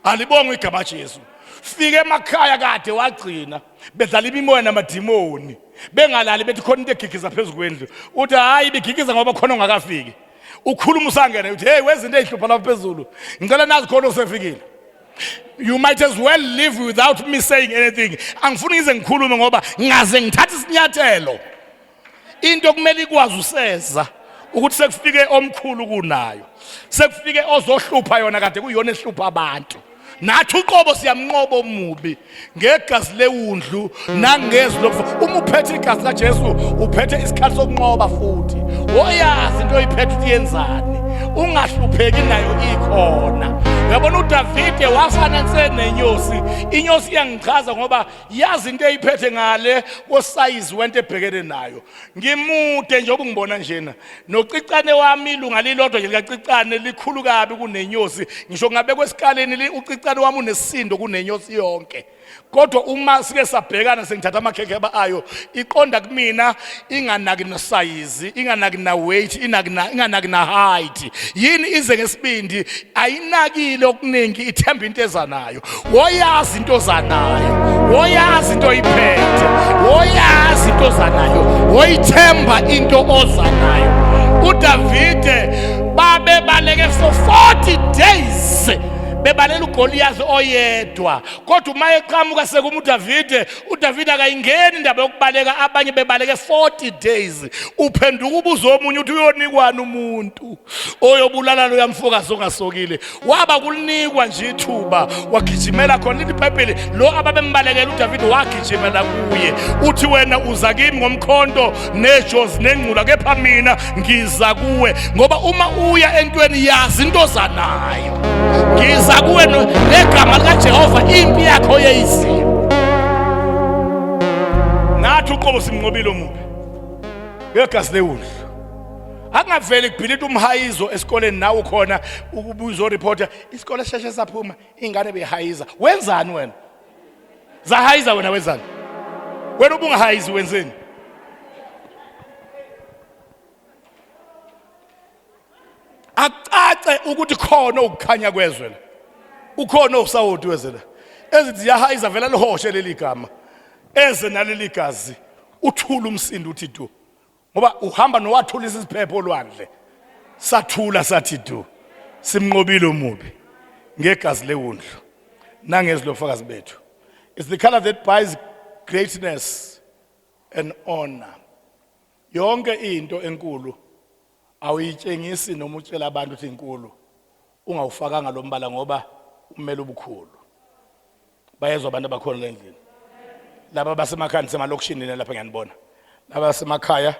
alibongwe igama Jesu fike emakhaya kade wagcina bedlala imimoya namadimoni bengalali bethi khona into egigiza phezu kwendlu uthi hayi ibigigiza ngoba khona ongakafiki ukhuluma usangena uthi hey wezinto ezihlupha lapha phezulu ngicela nazi khona osefikile you might as well live without me saying anything angifuni ngize ngikhulume ngoba ngaze ngithathe isinyathelo into kumele ikwazi useza ukuthi sekufike omkhulu kunayo sekufike ozohlupha yona kade kuyona ehlupha abantu nathi uqobo siyamnqoba omubi ngegazi lewundlu nangezwi lokufa uma uphethe igazi kaJesu uphethe isikhathi sokunqoba futhi woyazi into oyiphethe ukuthi yenzani ungahlupheki nayo ikhona uyabona uDavide wafana nse nenyosi inyosi iyangichaza ngoba yazi into eyiphethe ngale kosayizi wento ebhekene nayo ngimude njengoba ungibona njena nocicane wami ilunga lilodwa nje likacicane likhulu kabi kunenyosi ngisho kungabekwa esikaleni ucicane wami unesisindo kunenyosi yonke kodwa uma sike sabhekana sengithatha amakhekhe ayo iqonda kumina inganaki nosayizi inganaki na weight inaki na inganaki na height yini ize ngesibindi ayinakile okuningi ithemba into eza nayo woyazi into ozanayo woyazi into oyiphethe woyazi into ozanayo woyithemba into ozanayo uDavide babebaleke for 40 days bebalela uGoliath oyedwa kodwa uma eqhamuka sekuma uDavide uDavide akayingeni indaba yokubaleka abanye bebaleke 40 days uphenduka ubuzo omunye uthi uyonikwani umuntu oyobulala lo yamfokazi ongasokile waba kulinikwa nje ithuba wagijimela khona lithi iBhayibheli lo ababembalekela uDavide wagijimela kuye uthi wena uza kimi ngomkhonto nejozi nengcula kepha mina ngiza kuwe ngoba uma uya entweni yazi into ozanayo ngiza kuwe negama likaJehova impi yakho yeyizimo nathi uqobo simnqobile omubi ngegazi lewundlu akungaveli kubhilita umhayizo esikoleni nawe ukhona ukubuza oreporter isikole sisheshe saphuma ingane behayiza wenzani wena zahayiza wena wenzani wena ubungahayizi wenzeni akucace ukuthi khona ukukhanya kwezwe la ukhona usawoti wezwe la ezithi ziyahayiza vela lihoshe leli gama eze naleli gazi uthula umsindo uthi du ngoba uhamba nowathulisa isiphepho olwandle sathula sathi du simnqobile omubi ngegazi lewundlu Nangezwi lobufakazi bethu. It's the color that buys greatness and honor. Yonke into enkulu awuyitshengisi noma utshela abantu ukuthi inkulu ungawufakanga lo mbala ngoba umele ubukhulu. Bayezwa abantu abakhona la endlini. Laba basemakhaya nisemalokishini nina lapha ngiyanibona. Laba basemakhaya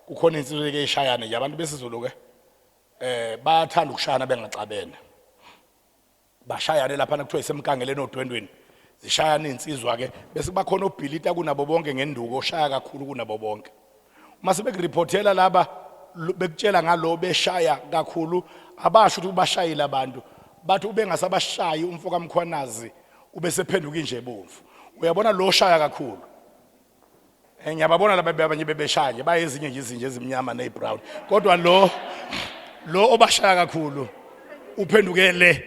kukhona insizwa eke ishayane nje abantu besiZulu ke bayathanda ukushayana bengaxabene. Bashayane lapha kuthiwa isemkangeleni odwendweni. Zishayana insizwa ke bese kuba khona obhilita kunabo bonke ngenduku oshaya kakhulu kunabo bonke. Uma sebekuriphothela laba bekutshela ngalo beshaya kakhulu abasho ukuthi ubashayile abantu bathi ubengasabashayi umfo kaMkhwanazi ubesephenduka inje ebomvu. Uyabona lo shaya kakhulu. Ngiyababona laba abanye bebeshaya nje bayezinye nje izinja ezimnyama nezibrown kodwa lo obashaya kakhulu uphendukele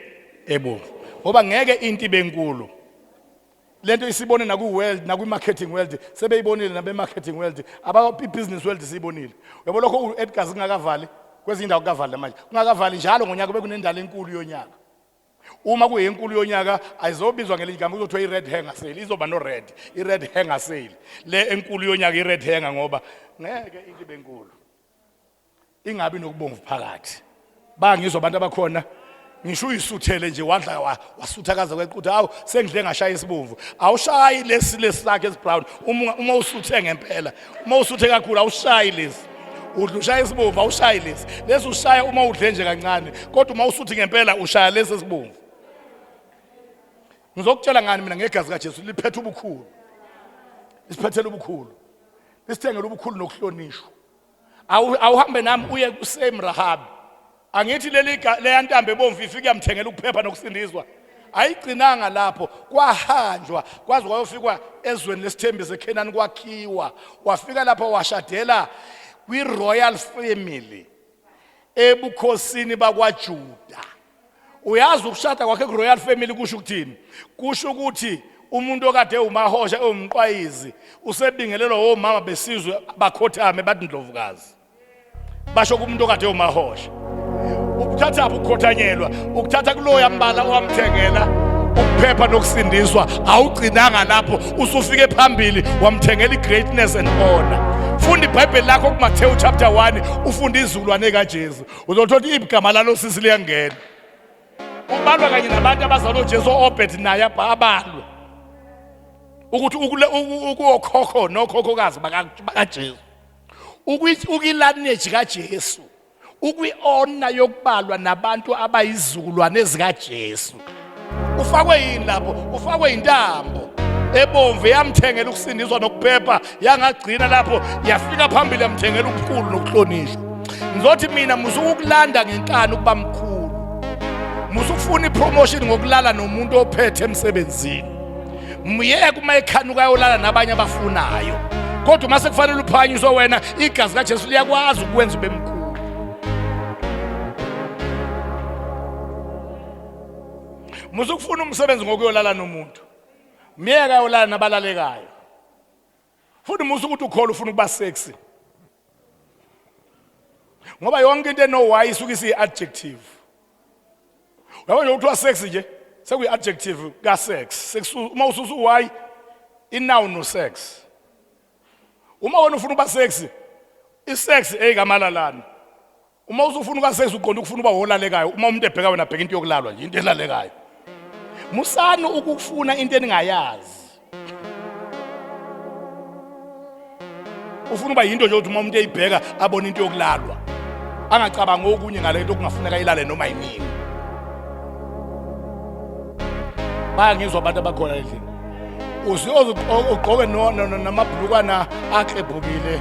ebomvu ngoba ngeke into ibe nkulu. Lento isibone naku world nakwi marketing world sebeyibonile nabe marketing world aba business world siyibonile. Uyabo lokho uEdgars kungakavali kwezinye indawo kungavali manje kungakavali njalo ngonyaka bekunendala enkulu yonyaka. Uma kuyinkulu yonyaka ayizobizwa ngelinye igama kuzothiwa i-red hanger sale, izoba no-red, i-red hanger sale le enkulu yonyaka i-red hanger ngoba ngeke into ibe nkulu ingabi nokubomvu phakathi. Bangizwa abantu abakhona ngisho uyisuthele nje wadla wasutha kaze kwequtha hawu sengidle ngashaya isibomvu. Awushayi lesi lesi sakhe esibrown uma usuthe ngempela, uma usuthe kakhulu awushayi lesi. Udla ushaya isibomvu awushayi lesi. Lesi ushaya uma udle nje kancane kodwa uma usuthi ngempela ushaya lesi esibomvu. Ngizokutshela ngani mina ngegazi kaJesu liphethe ubukhulu. Lisiphethele ubukhulu. Lisithengele ubukhulu nokuhlonishwa. Awuhambe nami uye kuSame Rahab. Angithi leli leya ntambo ebomvu ifike yamthengela ukuphepha nokusindiswa. Ayigcinanga lapho kwahanjwa kwaze kwayofikwa ezweni lesithembiso eKhenani kwakhiwa. Wafika lapho washadela kwi-royal family ebukhosini bakwaJuda. Uyazi ukushada kwakhe ku-royal family kusho ukuthini? Kusho ukuthi umuntu okade ewumahosha ewumqwayizi usebingelelwa omama besizwe bakhothame bathi ndlovukazi. Basho kumuntu okade ewumahosha. Ukuthatha ukukhothanyelwa, ukuthatha kuloya mbala owamthengela ukuphepha nokusindiswa, awugcinanga lapho usufike phambili wamthengela i-greatness and honor. Funda iBhayibheli lakho kuMathewu chapter 1 ufunde izizukulwane kaJesu. Uzothola ukuthi igama lalo sisi liyangena. Ubalwa kanye nabantu abazalwa uJesu Obed naye abalwe. Ukuthi ukuwokhokho nokhokhokazi bakaJesu. Ukuyilaneji kaJesu. Ukwi-honor yokubalwa nabantu abayizukulwane zikaJesu. Ufakwe yini lapho? Ufakwe intambo ebomvu yamthengela ukusindiswa nokuphepha, yangagcina lapho yafika phambili yamthengela ubukhulu nokuhlonishwa. Ngizothi mina musa ukulanda ngenkani ukuba mkhulu. Musa ukufuna ipromotion ngokulala nomuntu ophethe emsebenzini. Myeke uma ekhanuka ayolala nabanye abafunayo. Kodwa uma sekufanele uphakanyiswe wena, igazi kaJesu liyakwazi ukwenza ube mkhulu. Musa ukufuna umsebenzi ngokuyolala nomuntu. Myeke ayolala nabalalekayo. Futhi musa ukuthi ukholwa ufuna ukuba sexy. Ngoba yonke into eno y isuke isiyi adjective. Uyabona nje kuthiwa sexy nje sekuyi adjective ka sex. Sex uma ususa u y i noun no sex. Uma wena ufuna ukuba sexy, i sex eyikamalalana. Uma usufuna ukuba sexy uqonda ukufuna ukuba wolalekayo. Uma umuntu ebheka wena bheka into yokulalwa nje, into elalekayo. Musani ukufuna into eningayazi. Ufuna uba yinto nje ukuthi uma umuntu eyibheka abone into yokulalwa. Angacabangi okunye ngale nto okungafuneka ilale noma yinini. Bayangizwa abantu abakhona endlini. Usuyoze ugqoke namabhlukwana aklebhukile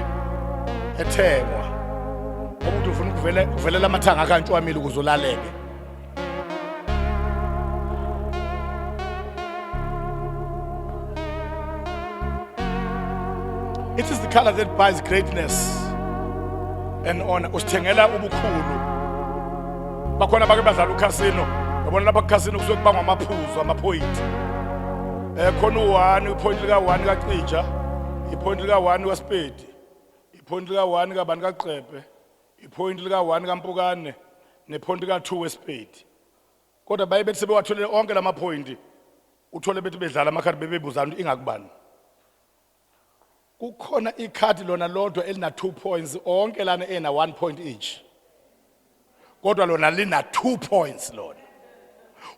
ethengwa. Ngoba ufuna ukuvele kuvelela amathanga akhe antshwamile ukuze ulaleke. It is the color that buys greatness and honor. Usithengela ubukhulu. Bakhona bake badlala ukhasino. Yabona lapha kukhasino kusuke kubangwa amaphuzu, amaphoyinti. Khona u1, ipoint lika 1 kaCija, ipoint lika 1 kaSpedi, ipoint lika 1 kabani kaXepe, ipoint lika 1 kaMpukane, nepoint lika 2 weSpedi. Kodwa baye bethi sebewatholile onke lamaphoyinti. Uthole bethi bedlala amakhadi bebebuzana ukuthi ingakubani. Kukhona ikhadi lona lodwa elina 2 points onke lana ena 1 point each. Kodwa lona lina 2 points lona.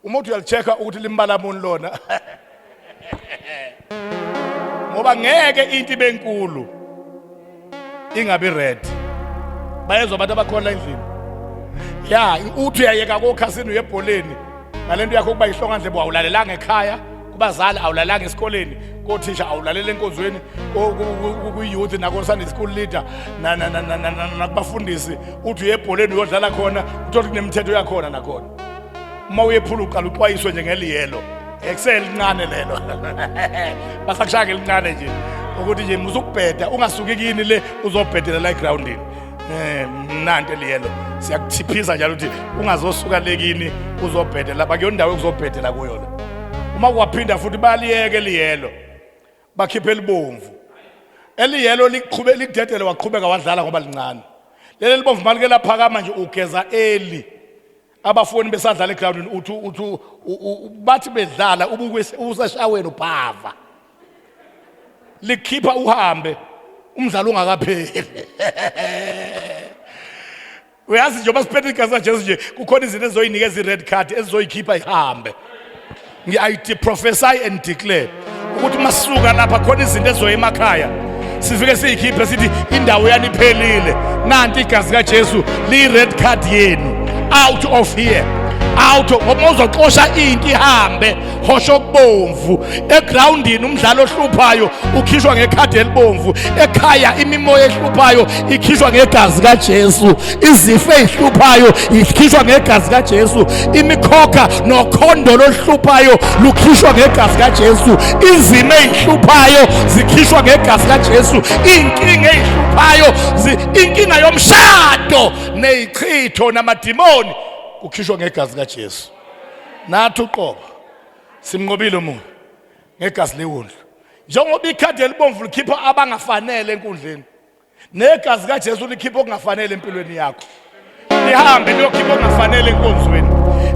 Uma uthi uyalichecka ukuthi limbala muni lona. Ngoba ngeke into ibe nkulu ingabi red. Bayezwa abantu abakhona endlini. Ya, uthi uyayeka kokhasini uyebholeni. Ngalento yakho kuba ihlongandlebe awulalelanga ekhaya, kubazali awulalanga esikoleni, kothisha awulalela enkonzweni, kwi-youth nako-Sunday school leader nakubafundisi uthi uyebholeni uyodlala khona, uthole kunemithetho yakhona nakhona. Uma uyephula uqala uxwayiswe nje ngeliyelo. Ekuselincane lelo. Basakushaya ngelincane nje ukuthi nje musukubheda ungasuki kini le uzobhedela la egroundini. Nanti eliyelo. Siyakuthiphisa njalo ukuthi ungazosuka le kini uzobhedela lapha kuyona indawo ekuzobhedela kuyo la. Uma kwaphinda futhi baliyeke eliyelo. Bakhiphe elibomvu. Eliyelo liqhube likudedele waqhubeka wadlala ngoba lincane. Leli libomvu malike laphakama nje ugeza eli. Abafoni besadlala egroundini uthi uthi bathi bedlala ubukwe useshaweni ubhava. Likhipha uhambe umdlalo ungakapheli. Uyazi njengoba siphethe igazi kaJesu nje kukhona izinto ezizoyinikeza i-red card ezizoyikhipha ihambe. I prophesy and declare ukuthi masisuka lapha khona izinto ezizoya emakhaya sifike siyikhiphe sithi indawo yaniphelile nanti igazi kaJesu liyi-red card yenu out of here out of ngoba uzoxosha into ihambe hosho okubomvu egroundini umdlalo ohluphayo ukhishwa ngekhadi elibomvu ekhaya imimoya ehluphayo ikhishwa ngegazi kaJesu izifo ezihluphayo ikhishwa ngegazi kaJesu imikhokha nokhondo lohluphayo lukhishwa ngegazi kaJesu izimo ezihluphayo zikhishwa ngegazi kaJesu inkinga ezihluphayo inkinga yomshado nezichitho namadimoni kukhishwa ngegazi kaJesu. Nathi uqobo simnqobile umuntu ngegazi lewundlu. Njengoba ikhadi elibomvu likhipha abangafanele enkundleni, negazi kaJesu likhipha okungafanele empilweni yakho. Lihambe liyokhipha okungafanele enkonzweni,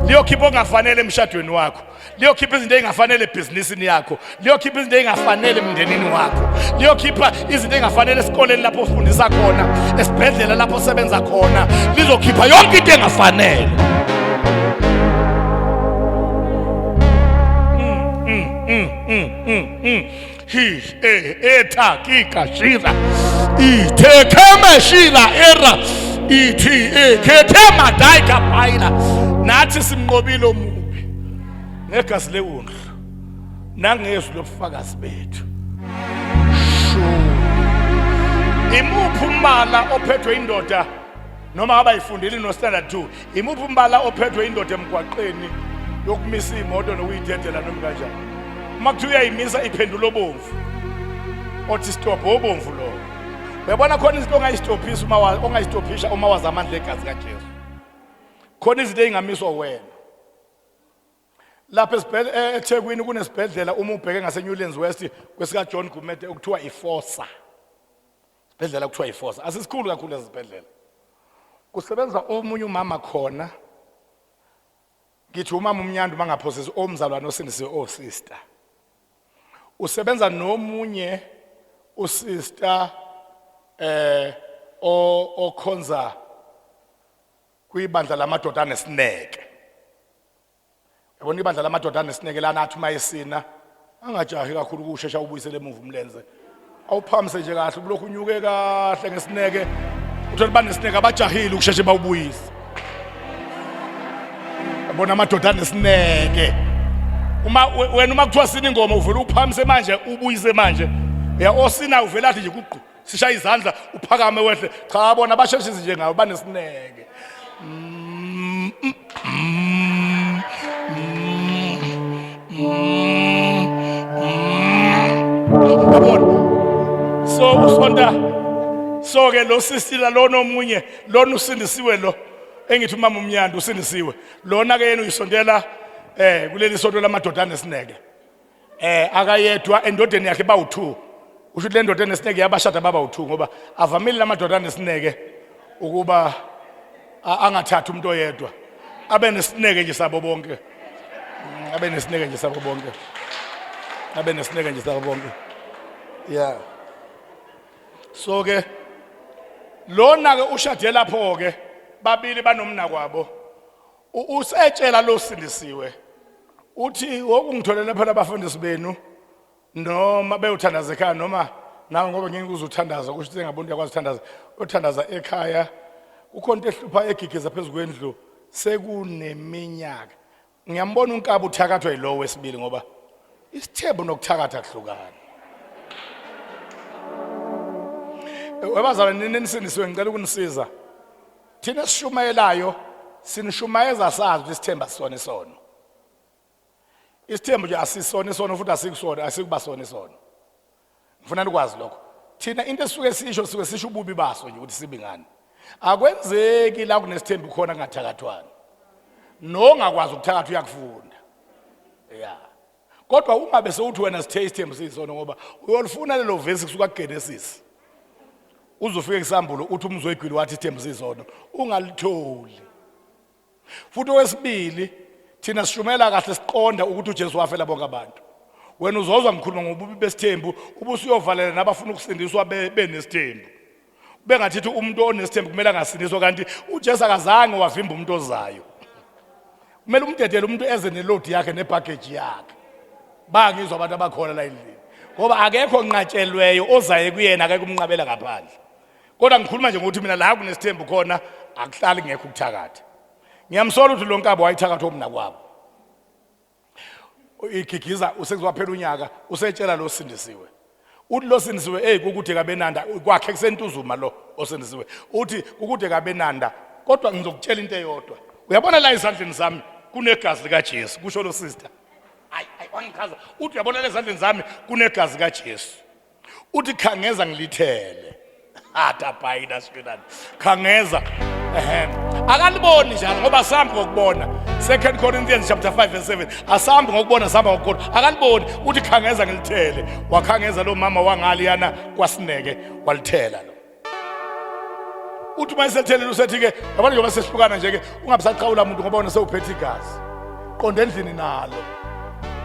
liyokhipha okungafanele emshadweni wakho, liyokhipha izinto ezingafanele ebhizinisini yakho, liyokhipha izinto ezingafanele emndenini wakho, liyokhipha izinto ezingafanele esikoleni lapho ufundisa khona, esibhedlela lapho osebenza khona, lizokhipha yonke into engafanele. Hi e eta kika shira ithekeme shira era ithi e kethema daika paila. Nathi simnqobile omubi ngegazi lewundlu nangezwi lobufakazi bethu. Shu. Imuphi umbala ophethwe indoda noma abayifundile no standard 2? Imuphi umbala ophethwe indoda emgwaqeni yokumisa imoto nokuyidedela noma kanjani? Uma kuthiwa uyayimisa iphendula obomvu. Othi stop obomvu lowo. Uyabona khona izinto ongayistophisa uma ongayistophisha uma wazi amandla egazi kaJesu. Khona izinto ezingamiswa wena. Lapha eThekwini kunesibhedlela uma ubheke ngase Newlands West kwesika John Gumede okuthiwa iFosa. Isibhedlela kuthiwa iFosa. Asisikhulu kakhulu lesibhedlela. Kusebenza omunye umama khona. Ngithi umama umnyandu mangaphosisi omzalwane osindisiwe osister. Usebenza nomunye usister okhonza kwibandla lamadoda anesineke. Yabona ibandla lamadoda anesineke lana athi uma esina angajahi kakhulu ukushesha ubuyisele emuva umlenze. Awuphamise nje kahle ubulokhu unyuke kahle ngesineke. Uthole banesineke abajahile ukusheshe bawubuyise. Yabona amadoda anesineke. Uma wena uma kuthiwa sina ingoma uvela uphamise manje ubuyise manje. Ya osina uvela athi nje kuqu sishaya izandla uphakame wehle. Cha bona basheshise nje ngawe banesineke. Yabona? So usonta so ke lo sisila lona omunye lona usindisiwe lo engithi umama umnyanda usindisiwe lona ke yena uyisontela kuleli sonto lamadoda anesineke. Akayedwa endodeni yakhe bawu2. Usho ukuthi le ndoda enesineke yabashada baba u2 ngoba avamile lamadoda anesineke ukuba angathathi umuntu oyedwa. Abe nesineke nje sabo bonke. Abe nesineke nje sabo bonke. Abe nesineke nje sabo bonke. Yeah. So ke lona ke ushade lapho ke babili banomna kwabo. Usetshela lo sindisiwe. Uthi wokungitholela phela abafundisi benu noma beyothandaza ekhaya noma nawe ngoba ngeke uzuthandaza kusho ukuthi engabona uyakwazi ukuthandaza uthandaza ekhaya kukhona into ehlupha egigiza phezu kwendlu sekuneminyaka ngiyambona unkaba uthakathwa yilowo wesibili ngoba isithembu nokuthakatha kuhlukana webazalwane nini enisindisiwe ngicela ukunisiza thina esishumayelayo sinishumayeza sazi ukuthi isithembu asisona isono Isithembu nje asisona isono futhi asikusona asikuba sona isono. Ngifuna nikwazi lokho. Thina into esisuke sisho sisuke sisho ububi baso nje ukuthi sibi ngani. Akwenzeki la kunesithembu khona kungathakathwana. Nongakwazi ukuthakatha uyakufunda. Yeah. Kodwa uma bese uthi wena sithe isithembu siyisono ngoba uyolifuna lelo vesi kusuka kuGenesis. Uzofika kusambulo uthi umzwegwili wathi isithembu siyisono ungalitholi. Futhi okwesibili thina sishumela kahle siqonda ukuthi uJesu wafela bonke abantu. Wena uzozwa ngikhuluma ngobubi besithembu ubusuyovalela nabafuna ukusindiswa benesithembu. Bengathithi umuntu onesithembu kumele angasindiswa kanti uJesu akazange wavimba umuntu ozayo. Kumele umdedele umuntu eze nelodi yakhe nebaggage yakhe. Bangizwa abantu abakhona la endlini. Ngoba akekho onqatshelweyo ozaye kuyena akekho umnqabela ngaphandle. Kodwa ngikhuluma nje ngokuthi mina la kunesithembu khona akuhlali ngekho ukuthakatha. Ngiyamsola ukuthi lo nkabo wayithakatha omnakwabo. Igigiza usekuzophela unyaka usetshela lo sindisiwe. Uthi lo sindisiwe hey kukude kabenanda kwakhe kusentuzuma lo osindisiwe. Uthi kukude kabenanda kodwa ngizokutshela into eyodwa. Uyabona la ezandleni zami kunegazi likaJesu kusho lo sister. Hayi hayi wangichaza uthi uyabona la ezandleni zami kunegazi kaJesu. Uthi khangeza ngilithele. Atabhayina sifilani. Khangeza. Ehe. Akaliboni njalo ngoba asambi ngokubona. 2 Corinthians chapter 5 verse 7. Asambi ngokubona sihamba ngokukholwa. Akaliboni uthi khangeza ngilithele. Wakhangeza lo mama wangaliyana kwasineke walithela lo. Uthi uma esethelile usethi ke yabona njengoba sehlukana nje ke ungabisaqhawula umuntu ngoba wena sewuphethe igazi. Qonda endlini nalo.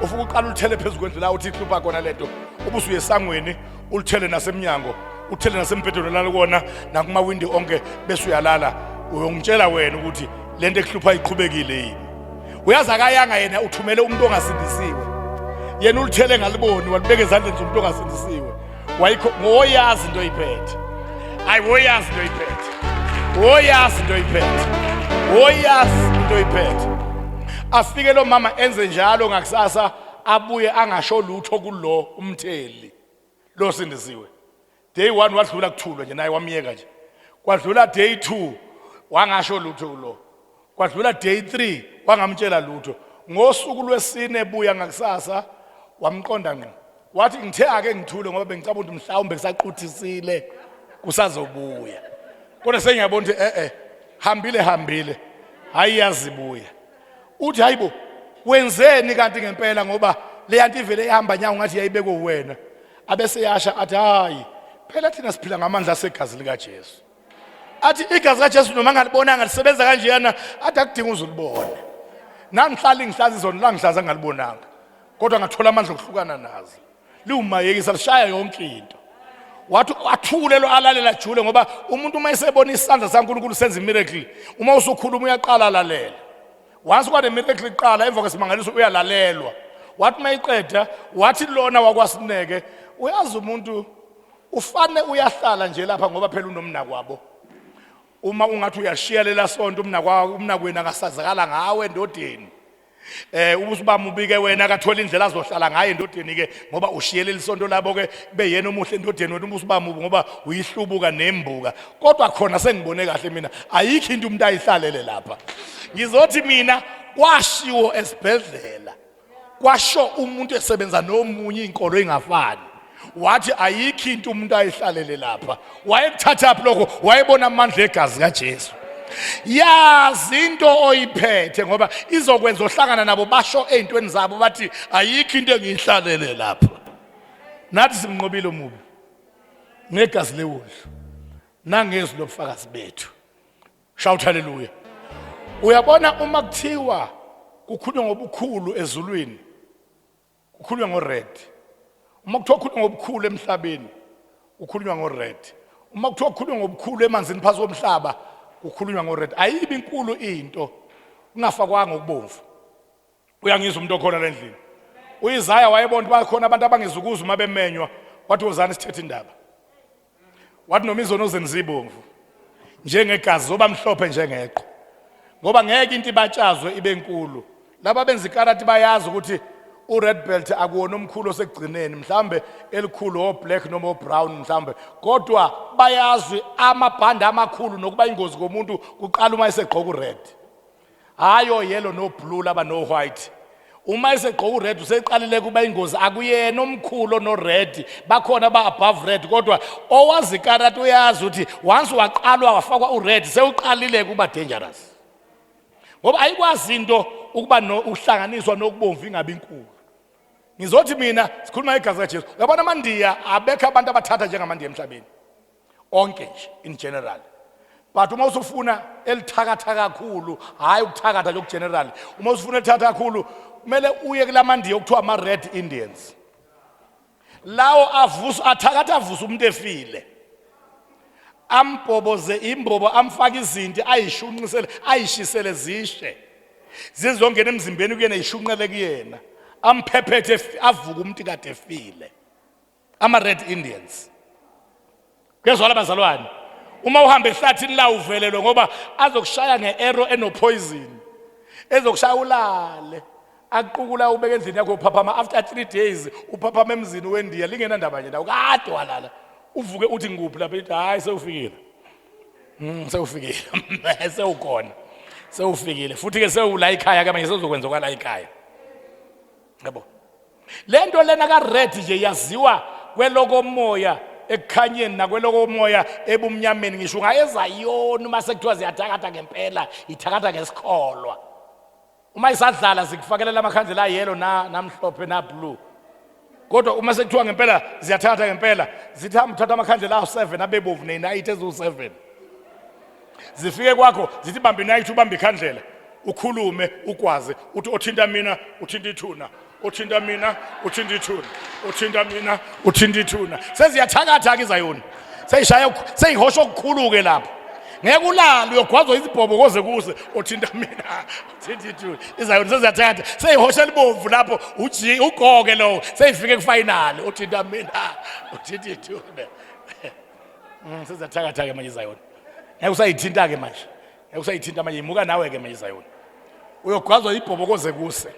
Ufike uqala ulithele phezu kwendlu la uthi ihlupha khona lento. Ubusuye esangweni ulithele nasemnyango uthele nasembhedeni olala kuwona nakumawindi onke bese uyalala uyongitshela wena ukuthi lento ekuhlupha iqhubekile yini. Uyazi akayanga yena uthumele umuntu ongasindisiwe. Yena ulithele ngaliboni walibeka ezandleni zomuntu ongasindisiwe. Wayikho ngoyazi into oyiphethe. Hayi woyazi into oyiphethe. Woyazi into oyiphethe. Woyazi into oyiphethe. Afike lo mama enze njalo ngakusasa abuye angasho lutho kulo umtheli lo sindisiwe. Day 1 wadlula kuthulwa nje naye wamyeka nje. Kwadlula day 2 wangasho lutho kulo. Kwadlula day 3 wangamtshela lutho. Ngosuku lwesine buya ngakusasa wamqonda ngqo. Wathi ngithe ake ngithule ngoba bengicabanga ukuthi mhlawumbe kusaquthisile kusazobuya. Kodwa sengiyabona ukuthi eh eh hambile hambile hayi yazibuya. Uthi hayibo wenzeni kanti ngempela ngoba le yanto ivele ihamba nyawo ngathi yayibekwe uwena. Abese yasha athi hayi phela thina siphila ngamandla asegazi likaJesu. Athi igazi kaJesu noma ngalibonanga lisebenza kanjeyana athi akudinga uzulibone. Nangihlala ngihlaza izono la ngihlaza ngalibonanga. Kodwa ngathola amandla okuhlukana nazo. Liwumayekisa lishaya yonke into. Wathi athule lo alalela jule ngoba umuntu uma esebona isandla saNkulunkulu senza miracle uma usukhuluma uyaqala alalela. Once kwane miracle iqala emva kwesimangaliso uyalalelwa. Wathi mayiqeda wathi lona wakwasineke uyazi umuntu ufane uyahlala nje lapha ngoba phela unomnakwabo uma ungathi uyashiya lela sonto umnakwabo umnakwenu akasazakala ngawe endodeni eh ubusibamba ubike wena akathola indlela azohlala ngayo endodeni ke ngoba ushiyele lisonto labo ke kube yena omuhle endodeni wena ubusibamba ngoba uyihlubuka nembuka kodwa khona sengibone kahle mina ayikho into umuntu ayihlalele lapha ngizothi mina kwashiwo esibhedlela kwasho umuntu esebenza nomunye inkolo ingafani wathi ayikho into umuntu ayihlalele lapha wayekuthathaphi lokho wayebona amandla egazi kaJesu yazi into oyiphethe ngoba izokwenza ohlangana nabo basho ey'ntweni zabo bathi ayikho into engiyihlalele lapha nathi simnqobile omubi ngegazi lewundlu nangezwi lobufakazi bethu Shout hallelujah. Uyabona uma kuthiwa kukhulunywa ngobukhulu ezulwini kukhulunywa ngo red. Uma kuthiwa khulunywa ngobukhulu emhlabeni, kukhulunywa ngo-red. Uma kuthiwa kukhulunywa ngobukhulu emanzini phansi komhlaba, kukhulunywa ngo-red. Ayibi inkulu into kungafakwanga okubomvu. Uyangizwa umuntu okhona la endlini. UIsaya wayebona ukuthi bakhona abantu abangezukuza uma bemenywa, wathi wozani sithethe indaba. Wathi noma izono zenu zibomvu njengegazi zoba mhlophe njengeqhwa. Ngoba ngeke into ibatshazwe ibe nkulu. Laba benza ikarati bayazi ukuthi u-red belt akuwona omkhulu osekugcineni, mhlambe elikhulu o-black noma o-brown mhlambe, kodwa bayazi amabhande amakhulu nokuba ingozi komuntu kuqala uma esegqoka u-red. Hayi o-yellow no-blue laba no-white. Uma esegqoka u-red useqalile kuba ingozi, akuyena omkhulu no-red, bakhona ba-above red, kodwa owazi ikarati uyazi ukuthi once waqalwa wafakwa u-red sewuqalile kuba dangerous. Ngoba ayikwazi into ukuba uhlanganiswa nokubomvu ingabi inkulu. Ngizothi mina sikhuluma igazi kaJesu. Uyabona amaNdiya abekho abantu abathatha njengamaNdiya emhlabeni. Onke nje in general. But uma usufuna elithakatha kakhulu, hayi ukuthakatha nje general. Uma usufuna elithatha kakhulu, kumele uye kulamandiya okuthiwa ama Red Indians. Lawo avusa athakatha avusa umuntu efile. Ambhoboze imbobo, amfake izinti, ayishunqisele, ayishisele zishe. Zizongena emzimbeni kuyena, ishunqele kuyena. Amphephethe avuke umuntu kade efile. Ama Red Indians. Kuyezwala bazalwane. Uma uhamba ehlathini la uvelelwe ngoba azokushaya nge-arrow enopoison. Ezokushaya ulale. Aqukula ubeke endlini yakho uphaphama after 3 days uphaphama emzini wendiya lingenandaba nje nawe kade walala. Uvuke uthi ngikuphi lapha ithi hayi sewufikile. Sewufikile. Sewukhona. Sewufikile. Futhi ke sewula ekhaya ke manje sezokwenza kwala ekhaya. Yabo. Lento lena ka red nje yaziwa kwelokomoya ekukhanyeni nakwelokomoya ebumnyameni, ngisho ungayezayona uma sekuthiwa ziyathakatha ngempela, ithakatha ngesikholwa. Uma isadlala zikufakelela amakhandlela ayelo na namhlophe na blue. Kodwa uma sekuthiwa ngempela ziyathakatha ngempela, zithi hamba uthatha amakhandlela awu-7 abebovu nenayithi eziwu-7. Zifike kwakho zithi bamba inayithi ubamba ikhandlela, ukhulume ukwazi uthi othinta mina uthinta ithuna, othinta mina uthinta ithuna, othinta mina uthinta ithuna. Seziyathakatha ke izayoni, seyishaya seyihosha okukhulu ke lapho. Ngeke ulale uyogwazwa izibhobo koze kuse, othinta mina uthinta ithuna. Izayoni seziyathakatha, seyihosha elibomvu lapho, uji ugoke lowo, seyifike kufinal, othinta mina uthinta ithuna. Seziyathakatha ke manje izayoni. Ngeke usayithinta ke manje. Ngeke usayithinta manje, imuka nawe ke manje izayoni. Uyogwazwa ibhobo koze kuse.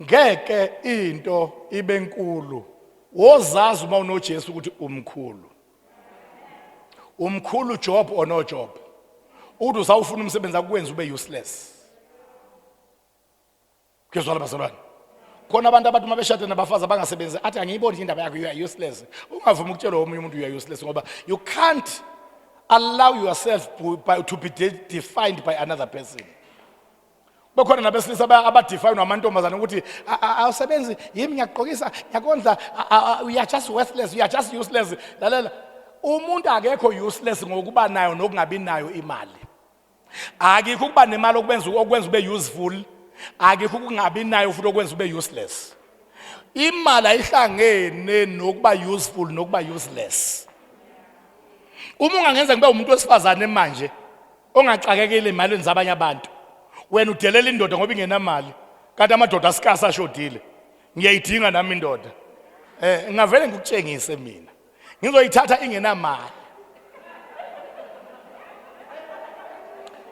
Ngeke into ibe nkulu. Wozazi uma unoJesu ukuthi umkhulu. Umkhulu job or no job. Uthi usawufuna umsebenzi akwenza ube useless. Kuyezwala bazalwane. Khona abantu abathi uma beshade nabafazi abangasebenzi athi angiyiboni indaba yakho, you are useless. Ungavumi ukutshelwa omunye umuntu you are useless, ngoba you can't allow yourself to be defined by another person. Bekhona nabesilisa abadefine amantombazane ukuthi awusebenzi yimi ngiyakugqokisa ngiyakondla, you are just worthless, you are just useless. Lalela, umuntu akekho useless ngokuba nayo nokungabi nayo imali. Akikho ukuba nemali okwenza ube useful, akikho ukungabi nayo futhi okwenza ube useless. Imali ayihlangene nokuba useful nokuba useless. Uma ungangenza ngibe umuntu wesifazane manje ongaxakekile emalini zabanye abantu, wena udelela indoda ngoba ingenamali, kanti amadoda asikasa ashodile. Ngiyayidinga nami indoda. Ngingavele ngikutshengise mina. Ngizoyithatha ingenamali.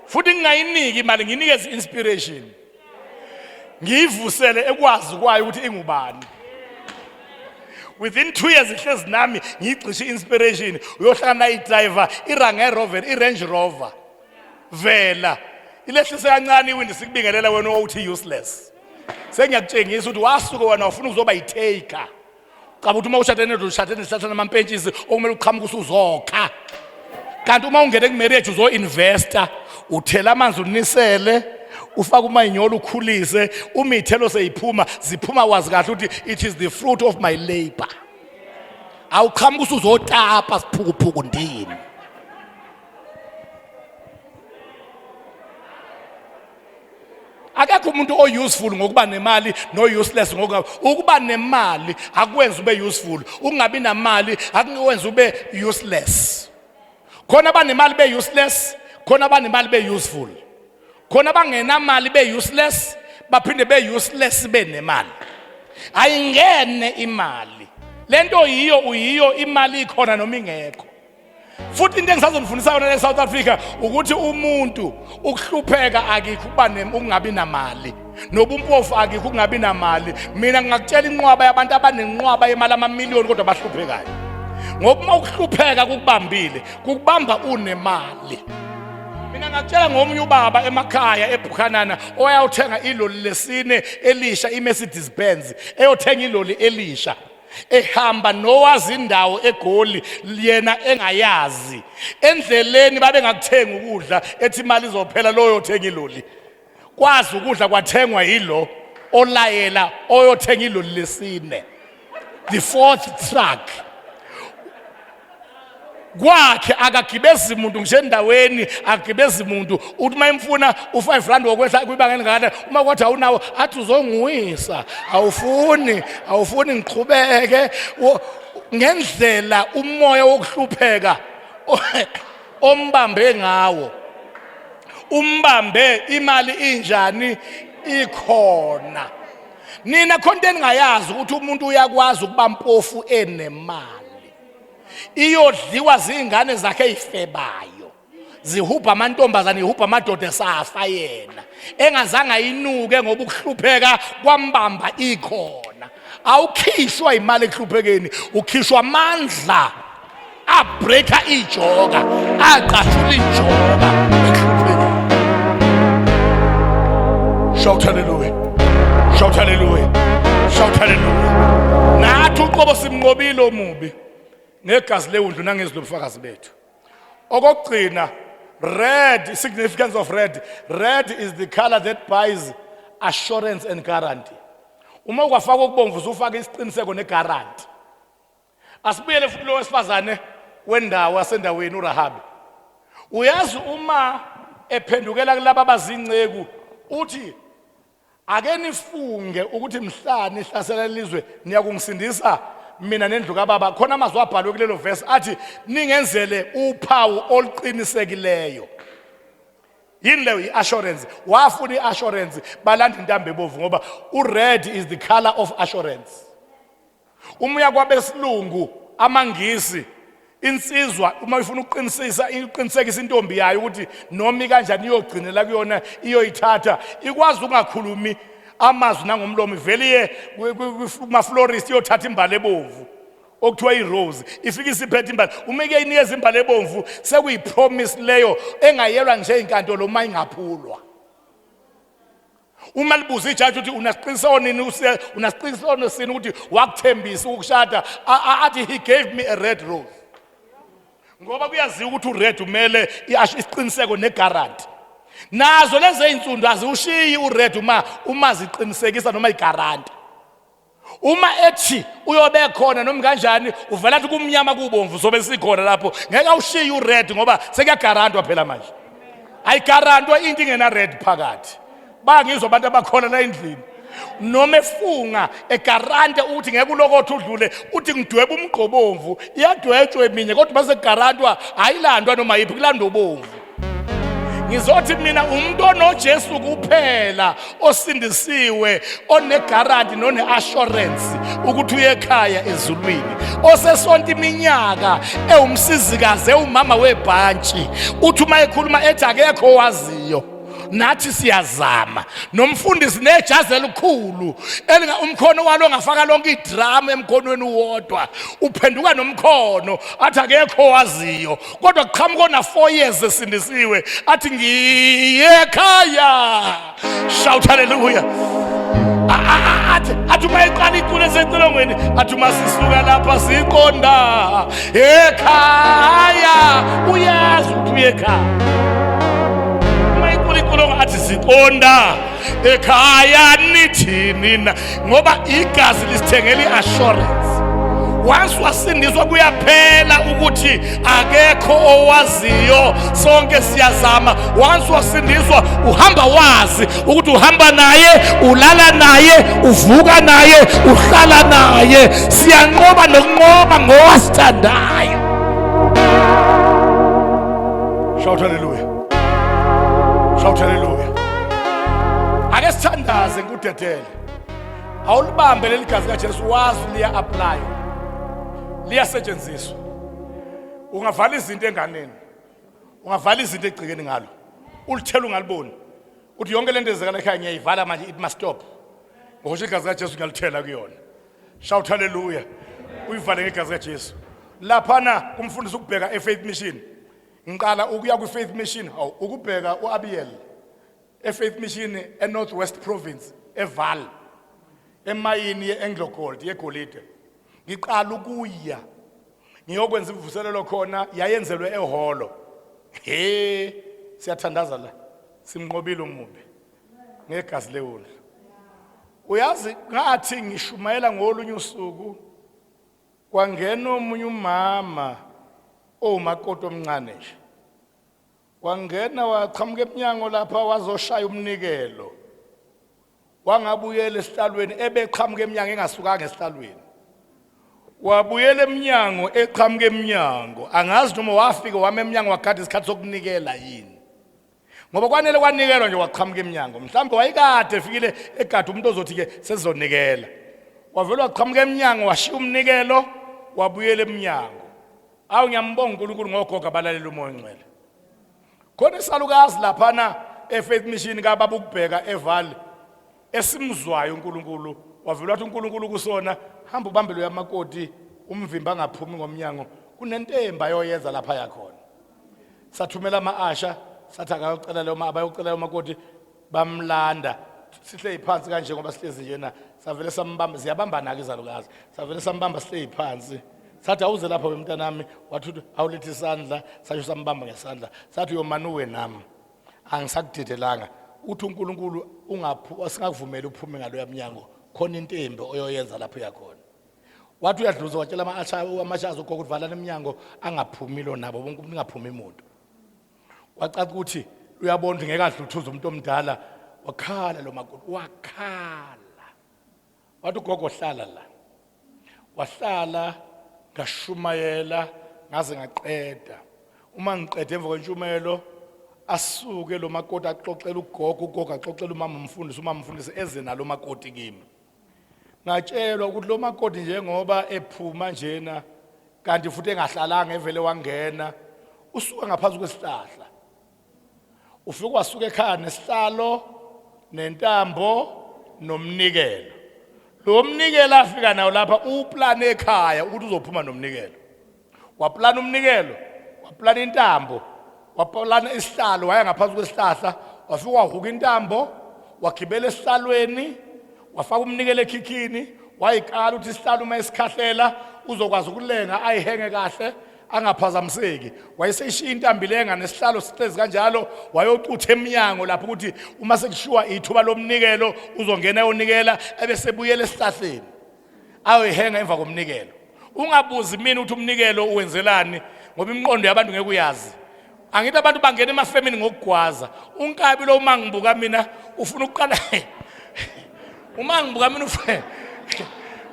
Futhi ngingayiniki imali, nginikeze inspiration. Ngiyivusele ekwazi kwayo ukuthi ingubani. Within 2 years ihlezi nami ngiyigcishe inspiration. Uyohlangana nayi driver iRange Rover, iRange Rover. Vela ilehlise kancane iwindi sikubingelela wena owuthi useless. Sengiyakutshengisa ukuthi wasuka wena wafuna ukuzoba yitaker. Caba ukuthi uma ushade nendoda ushade nesihlahla namampentshisi okumele uqhamuke usuzokha. Kanti uma ungene ku-marriage uzo-investa, uthela amanzi unisele, ufake umanyolo ukhulise, uma iy'thelo seyiphuma ziphuma wazi kahle ukuthi it is the fruit of my labor. Awuqhamuke usuzotapa siphukuphuku ndini. Akekho umuntu o-useful ngokuba nemali no-useless ngokuba ukuba nemali akwenzi ube useful, ukungabi namali akwenzi ube useless. Khona abanemali be-useless, khona abanemali be-useful, khona abangenamali be-useless, baphinde be-useless benemali. Ayingene imali lento yiyo uyiyo imali ikhona noma ingekho. Futhi into engisazonifundisa yona e-South Africa ukuthi umuntu ukuhlupheka akikho ukuba ukungabi namali, nobumpofu akikho ukungabi namali. Mina ngingakutshela inqwaba yabantu abanenqwaba yemali amamiliyoni kodwa bahluphekayo, ngoba uma ukuhlupheka kukubambile kukubamba unemali. Mina ngakutshela ngomunye ubaba emakhaya eBukhanana owayawuthenga iloli lesine elisha, iMercedes Benz, eyothenga iloli elisha, ehamba nowazi indawo eGoli yena engayazi. Endleleni babengakuthengi ukudla, ethi imali izophela loyo othenga iloli. Kwazi ukudla kwathengwa yilo olayela oyothenga iloli lesine, the fourth truck. Kwakhe akagibezi muntu ngisho endaweni, akagibezi muntu. Uthi uma emfuna u-5 rand wokwehla kwibanga elingaka, uma kwathi awunawo athi uzongiwisa, awufuni awufuni ngiqhubeke. Ngendlela umoya wokuhlupheka ombambe ngawo, umbambe imali injani ikhona. Nina khonto eningayazi ukuthi umuntu uyakwazi ukuba mpofu enemali, iyodliwa zingane zakhe ezifebayo, zihubha amantombazane, ihubha amadoda, esafa yena engazange ayinuke, ngoba ukuhlupheka kwambamba ikhona. Awukhishwa imali ekuhluphekeni, ukhishwa amandla abreaka ijoka, aqashula ijoka ekuhluphekeni. Shout hallelujah, shout hallelujah, shout hallelujah. Nathi uqobo simnqobile omubi ngegazi lewundlu nangezwi lobufakazi bethu. Okokugcina, red, significance of red. Red is the color that buys assurance and guarantee. Uma ukwafaka okubomvu usufaka isiqiniseko neguarantee. Asibuyele futhi lo wesifazane wendawo yasendaweni uRahabi. Uyazi uma ephendukela kulaba abazinceku uthi ake nifunge ukuthi mhla nihlasela ilizwe niyakungisindisa mina nendlu kababa. Khona amazwi abhalwe kulelo verse athi ningenzele uphawu oluqinisekileyo. Yini leyo? I-assurance. Wafuna i-assurance, balanda intambo ebovu, ngoba u-red is the color of assurance. Uma uya kwabesilungu amaNgisi, insizwa uma ifuna ukuqinisisa iqinisekisa intombi yayo ukuthi noma ikanjani iyogcinela kuyona, iyoyithatha, ikwazi ukungakhulumi amazwi nangomlomo, ivele iye kuma-florist iyothatha imbali ebomvu okuthiwa i-rose, ifike isiphethe imbali. Uma ike inikeza imbali ebomvu sekuyi-promise leyo engayelwa nje inkantolo uma ingaphulwa. Uma libuza ijaji ukuthi unasiqiniseko nini, unasiqiniseko sini ukuthi wakuthembisa ukushada, athi he gave me a red rose, ngoba kuyaziwa ukuthi ured umele isiqiniseko neguarantee. Nazo lezi ey'nsundu aziwushiyi ured uma ziqinisekisa noma iguarantee. Uma ethi uyobe khona noma kanjani, uvela athi kumnyama kubomvu sobe sikhona lapho, ngeke awushiye ured ngoba sekuyagarantwa phela manje. Ayigarantwa into ingena red phakathi. Bangizwa abantu abakhona la endlini, noma efunga egarante ukuthi ngeke ulokothe udlule, uthi ngidweba umgqobomvu, iyadwetshwa eminye kodwa bese kugarantwa ayilandwa noma yiphi, kulandwa ubomvu. Ngizothi mina umuntu onoJesu kuphela osindisiwe, oneguarantee none-assurance ukuthi uye ekhaya ezulwini, osesonto iminyaka ewumsizikazi, ewumama webhantshi, uthi uma ekhuluma ethi akekho owaziyo, nathi siyazama nomfundisi nejazi elikhulu elinga umkhono walo ongafaka lonke idrama emkhonweni uwodwa, uphenduka nomkhono athi akekho owaziyo, kodwa kuqhamuka ona 4 years esindisiwe athi ngiyekhaya. Shout hallelujah. Athi uma eqala iculo esecilongweni athi uma sisuka lapha siqonda ekhaya, uyazi ukuthi uyekhaya. Uma iculo iculongo athi siqonda ekhaya, nithini na? Ngoba igazi lisithengela i-assurance. Once wasindiswa kuyaphela ukuthi akekho owaziyo, sonke siyazama. Once wasindiswa uhamba wazi ukuthi uhamba naye, ulala naye, uvuka naye, uhlala naye. Siyanqoba nokunqoba ngowasithandayo. Shout hallelujah. Shout hallelujah. Ake sithandaze ngikudedele. Awulibambe leli gazi kaJesu, wazi liya apply. Liyasetshenziswa. Ungavala izinto enganeni. Ungavala izinto egcikeni ngalo. Ulithela ungaliboni. Uthi yonke lento ezekala ekhaya ngiyayivala manje, it must stop. Ngokusho igazi kaJesu ngiyalithela kuyona. Shout hallelujah. Uyivale ngegazi kaJesu. Laphana kumfundisi ukubheka eFaith Mission. Ngiqala ukuya kwiFaith Mission, awu ukubheka uAbiel eFaith Mission eNorth West Province eVaal. Emayini yeAnglo Gold yegolide. Ngiqala ukuya ngiyokwenza imvuselelo khona, yayenzelwe ehholo. He, siyathandaza la. Simnqobile umubi ngegazi lewundlu. Uyazi ngathi ngishumayela ngolunye usuku kwangena omunye umama owumakoti omncane nje. Wangena waqhamuka emnyango lapha wazoshaya umnikelo. Wangabuyela esihlalweni ebeqhamuka emnyango engasukanga esihlalweni. Wabuyela emnyango eqhamuka emnyango. Angazi noma wafika wama emnyango wagada isikhathi sokunikela yini. Ngoba kwanele kwanikelwa nje waqhamuka emnyango. Mhlawumbe wayekade efikile egada umuntu ozothi ke sesizonikela. Wavele waqhamuka emnyango washiya umnikelo wabuyela emnyango. Awu ngiyambonga uNkulunkulu ngogogo abalalela uMoya oNgcwele. Khona isalukazi laphana eFaith Mission kababa ukubheka eVaal esimzwayo uNkulunkulu, wavela wathi uNkulunkulu kusona, hamba ubambe lo yamakoti umvimba angaphumi ngomnyango, kunentemba ayoyenza lapha yakhona. Sathumela ama-asha sathi akayocela leyo abayocela leyo makoti, bamlanda sihlezi phansi kanje ngoba sihlezi njena, savele sambamba, ziyabambana-ke izalukazi, savele sambamba sihlezi phansi, sathi awuze lapha wemntanami, wathi awulethe isandla, sasho sambamba ngesandla, sathi uyomane uwe nami angisakudedelanga, uthi uNkulunkulu ungaphu singakuvumeli uphume ngaloya mnyango, khona intembi oyoyenza lapho uyakhona. Wathi uyadluza watshela ama-asha ugogo ukuthi valani iminyango angaphumi lo nabo bonke umuntu ingaphumi muntu. Kwacaca ukuthi uyabona ukuthi ngeke adluthuze umuntu omdala, wakhala lo makoti, wakhala. Wathi ugogo hlala la. Wahlala ngashumayela ngaze ngaqeda. Uma ngiqede emva kwentshumayelo asuke lo makoti axoxela ugogo, ugogo axoxela umama umfundisi, umama umfundisi eze nalo makoti kimi. Ngatshelwa ukuthi lo makoti njengoba ephuma njena kanti futhi engahlalanga evele wangena, usuka ngaphansi kwesihlahla. Ufike wasuka ekhaya nesihlalo nentambo nomnikelo. Lo mnikelo afika nawo lapha uplane ekhaya ukuthi uzophuma nomnikelo. Waplana umnikelo, waplana intambo, waplana isihlalo, waya ngaphansi kwesihlahla, wafika wahuka intambo, wagibela esihlalweni, wafaka umnikelo ekhikhini, wayikala ukuthi isihlalo uma esikhahlela uzokwazi ukulenga ayihenge kahle angaphazamiseki. Wayeseyishiya intambo ilenga nesihlalo sihlezi kanjalo, wayocutha emnyango lapho ukuthi uma sekushiwa ithuba lomnikelo uzongena ayonikela, ebesebuyela esihlahleni ayoyihenga emva komnikelo. Ungabuzi mina ukuthi umnikelo uwenzelani, ngoba imiqondo yabantu ngeke uyazi. Angithi abantu bangena emafemini ngokugwaza. Unkabi lo uma ngibuka mina ufuna ukuqala, uma ngibuka mina ufuna,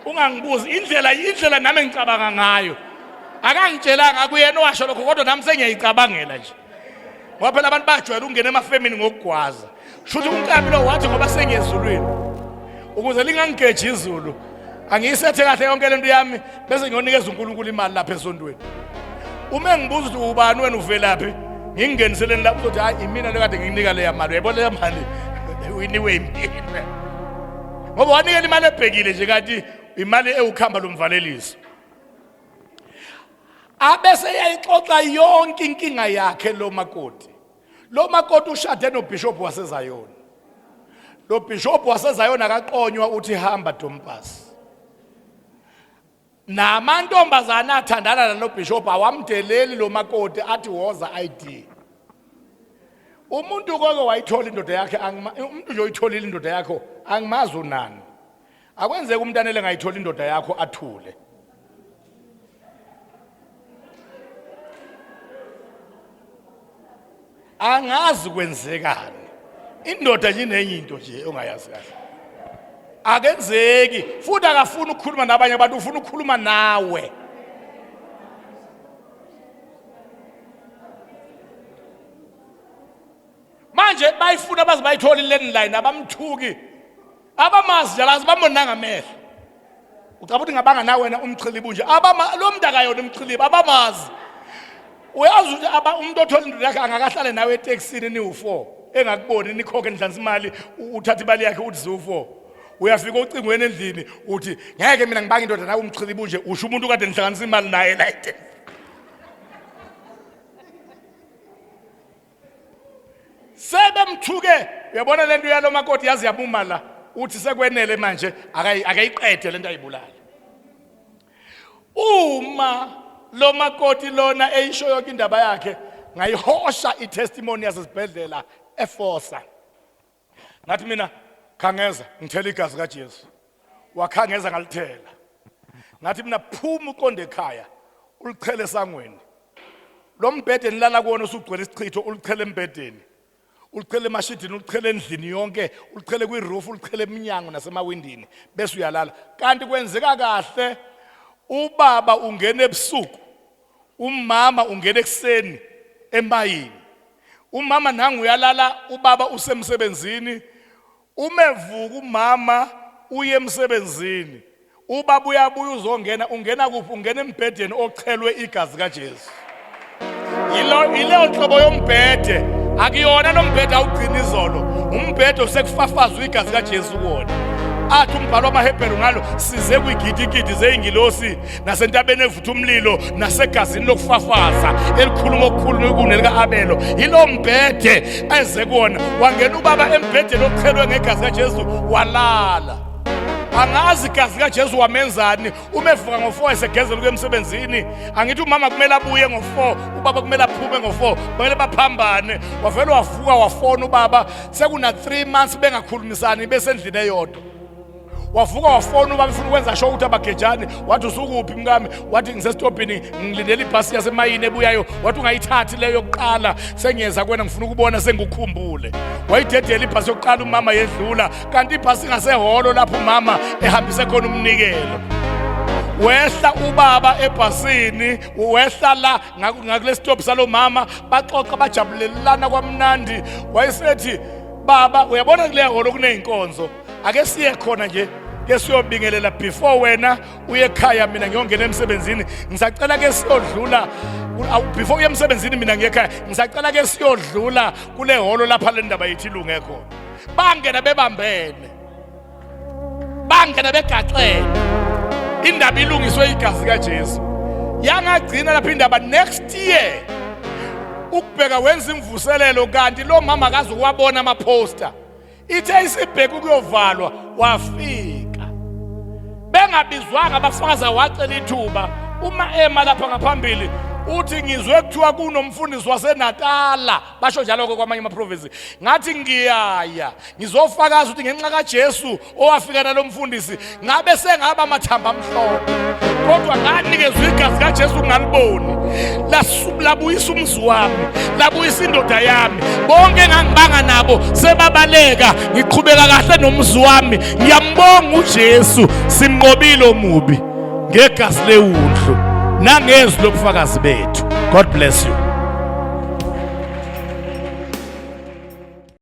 ungangibuzi indlela nami engicabanga ngayo. Akangitshelanga, akuyena owasho lokho, kodwa nami sengiyayicabangela nje, ngoba phela abantu bajwayele ukungena emafemini ngokugwaza. Shuthi unkabi lo wathi ngoba sengiyezulwini, ukuze lingangigeji izulu angiyisethe kahle yonke lento yami, bese ngiyonikeza uNkulunkulu imali lapha esontweni. Uma engibuza ukuthi ubani wena uvelaphi, ngingingeniseleni lapho, uzothi hayi imina le kade ngikunika leya mali, uyayibona leya mali uyinikwe yimina, ngoba wanikela imali ebhekile nje kanti imali ewukhamba lomvaleliso. Abese yayixoxa yonke inkinga yakhe lo makoti. Lo makoti ushade noBishop waseZayoni. Lo Bishop waseZayoni akaqonywa, uthi hamba Dompas. Namantombazana athandana nalo Bishop awamdeleli lo makoti, athi woza ID. Umuntu koke wayithola indoda yakhe, umuntu nje oyitholile indoda yakho angimazi unani. Akwenzeki umntanele ngayithola indoda yakho athule. Angazi kwenzekani. Indoda nje inenye into nje ongayazi kahle. Akenzeki futhi akafuni ukukhuluma nabanye abantu, ufuna ukukhuluma nawe. Manje bayifuna baze bayithole i-landline abamthuki. Abamazi njalo azibambonanga amehlo. Ucabanga ukuthi ngabanga nawe wena umxhilibu nje. Abama lo muntu akayona umxhilibu abamazi. Uyazi ukuthi umuntu othola indoda yakhe angakahlale nawe etekisini niwu-4 engakuboni nikhokhe nihlanisa imali uthatha imali yakhe uthi ziwu-4. Uyafika ocingweni endlini uthi ngeke mina ngibanga indoda nawe umxhilibu nje usho umuntu kade nihlanganisa imali naye la etekisini. Sebemthuke uyabona lento yalo makoti yazi yabuma la uthi sekwenele manje akayiqede lento ayibulala. Uma lo makoti lona eyisho yonke indaba yakhe ngayihosha itestimony yasesibhedlela efosa. Ngathi mina khangeza ngithela igazi kaJesu. Wakhangeza ngalithela. Ngathi mina phuma uqonde ekhaya ulichele esangweni. Lo mbhede nilala kuwona usugcwele isichitho ulichele embhedeni. Ulichele emashidini, ulichele endlini yonke, ulichele kwi-roof, ulichele eminyango nasemawindini bese uyalala. Kanti kwenzeka kahle ubaba ungena ebusuku, umama ungena ekuseni emayini. Umama nangu uyalala, ubaba usemsebenzini. Umevuka umama uye emsebenzini. Ubaba uyabuya uzongena, ungena kuphi? Ungena embhedeni ochelwe igazi kaJesu. Yilo ileyo nhlobo yombhede, akuyona lo mbhede awugcina izolo, umbhede osekufafazwa igazi kaJesu kuwona. Athi umbhalo wamaHebheru ngalo size kwigidigidi zeyingilosi nasentabeni evutha umlilo nasegazini lokufafaza elikhuluma okukhulu kunelika-Abelo. Yilo mbhede eze kuwona. Wangena ubaba embhedeni ochelwe ngegazi kaJesu walala. Angazi igazi kaJesu wamenzani uma evuka ngo-4 esegezela ukuya emsebenzini. Angithi umama kumele abuye ngo-4, ubaba kumele aphume ngo-4, kumele baphambane. Wavele wavuka wafona ubaba sekuna 3 months bengakhulumisani besendlini eyodwa. Wavuka wafona ubaba efuna ukwenza sure ukuthi abagejani. Wathi usukuphi mkami? Wathi ngisesitobhini ngilindele ibhasi yasemayini ebuyayo. Wathi ungayithathi leyo yokuqala, sengiyeza kuwena ngifuna ukubona sengikukhumbule. Wayidedela ibhasi yokuqala umama yedlula, kanti ibhasi ngasehholo lapho umama ehambise khona umnikelo. Wehla ubaba ebhasini, wehla la ngakule stop salo mama, baxoxa bajabulelana kwamnandi. Wayesethi baba uyabona kule hholo kuneyinkonzo, ake siye khona nje ke siyobingelela before wena uye ekhaya, mina ngiyongena emsebenzini. Ngisacela ke siyodlula before uye emsebenzini, mina ngiye ekhaya. Ngisacela ke siyodlula kule hholo lapha le ndaba yethu ilunge khona. Bangena bebambene, bangena begaxele, indaba ilungiswe igazi kaJesu. Yangagcina lapha indaba. Next year ukubheka wenza imvuselelo, kanti lo mama akaze ukuwabona ama-poster. Ithe isibheka ukuyovalwa wafika bengabizwanga abafakaza, wacela ithuba. Uma ema lapha ngaphambili uthi ngizwe kuthiwa kunomfundisi waseNatala, basho njalo-ke kwamanye amaprovinsi. Ngathi ngiyaya ngizofakaza ukuthi ngenxa kaJesu owafika nalo mfundisi ngabe sengaba amathambo amhlophe, kodwa nganikezwa igazi kaJesu ngaliboni, labuyisa umzi wami, labuyisa indoda yami. Bonke engangibanga nabo sebabaleka, ngiqhubeka kahle nomzi wami. Ngiyambonga uJesu, simnqobile omubi ngegazi lewundlu nangezwi lobufakazi bethu. God bless you.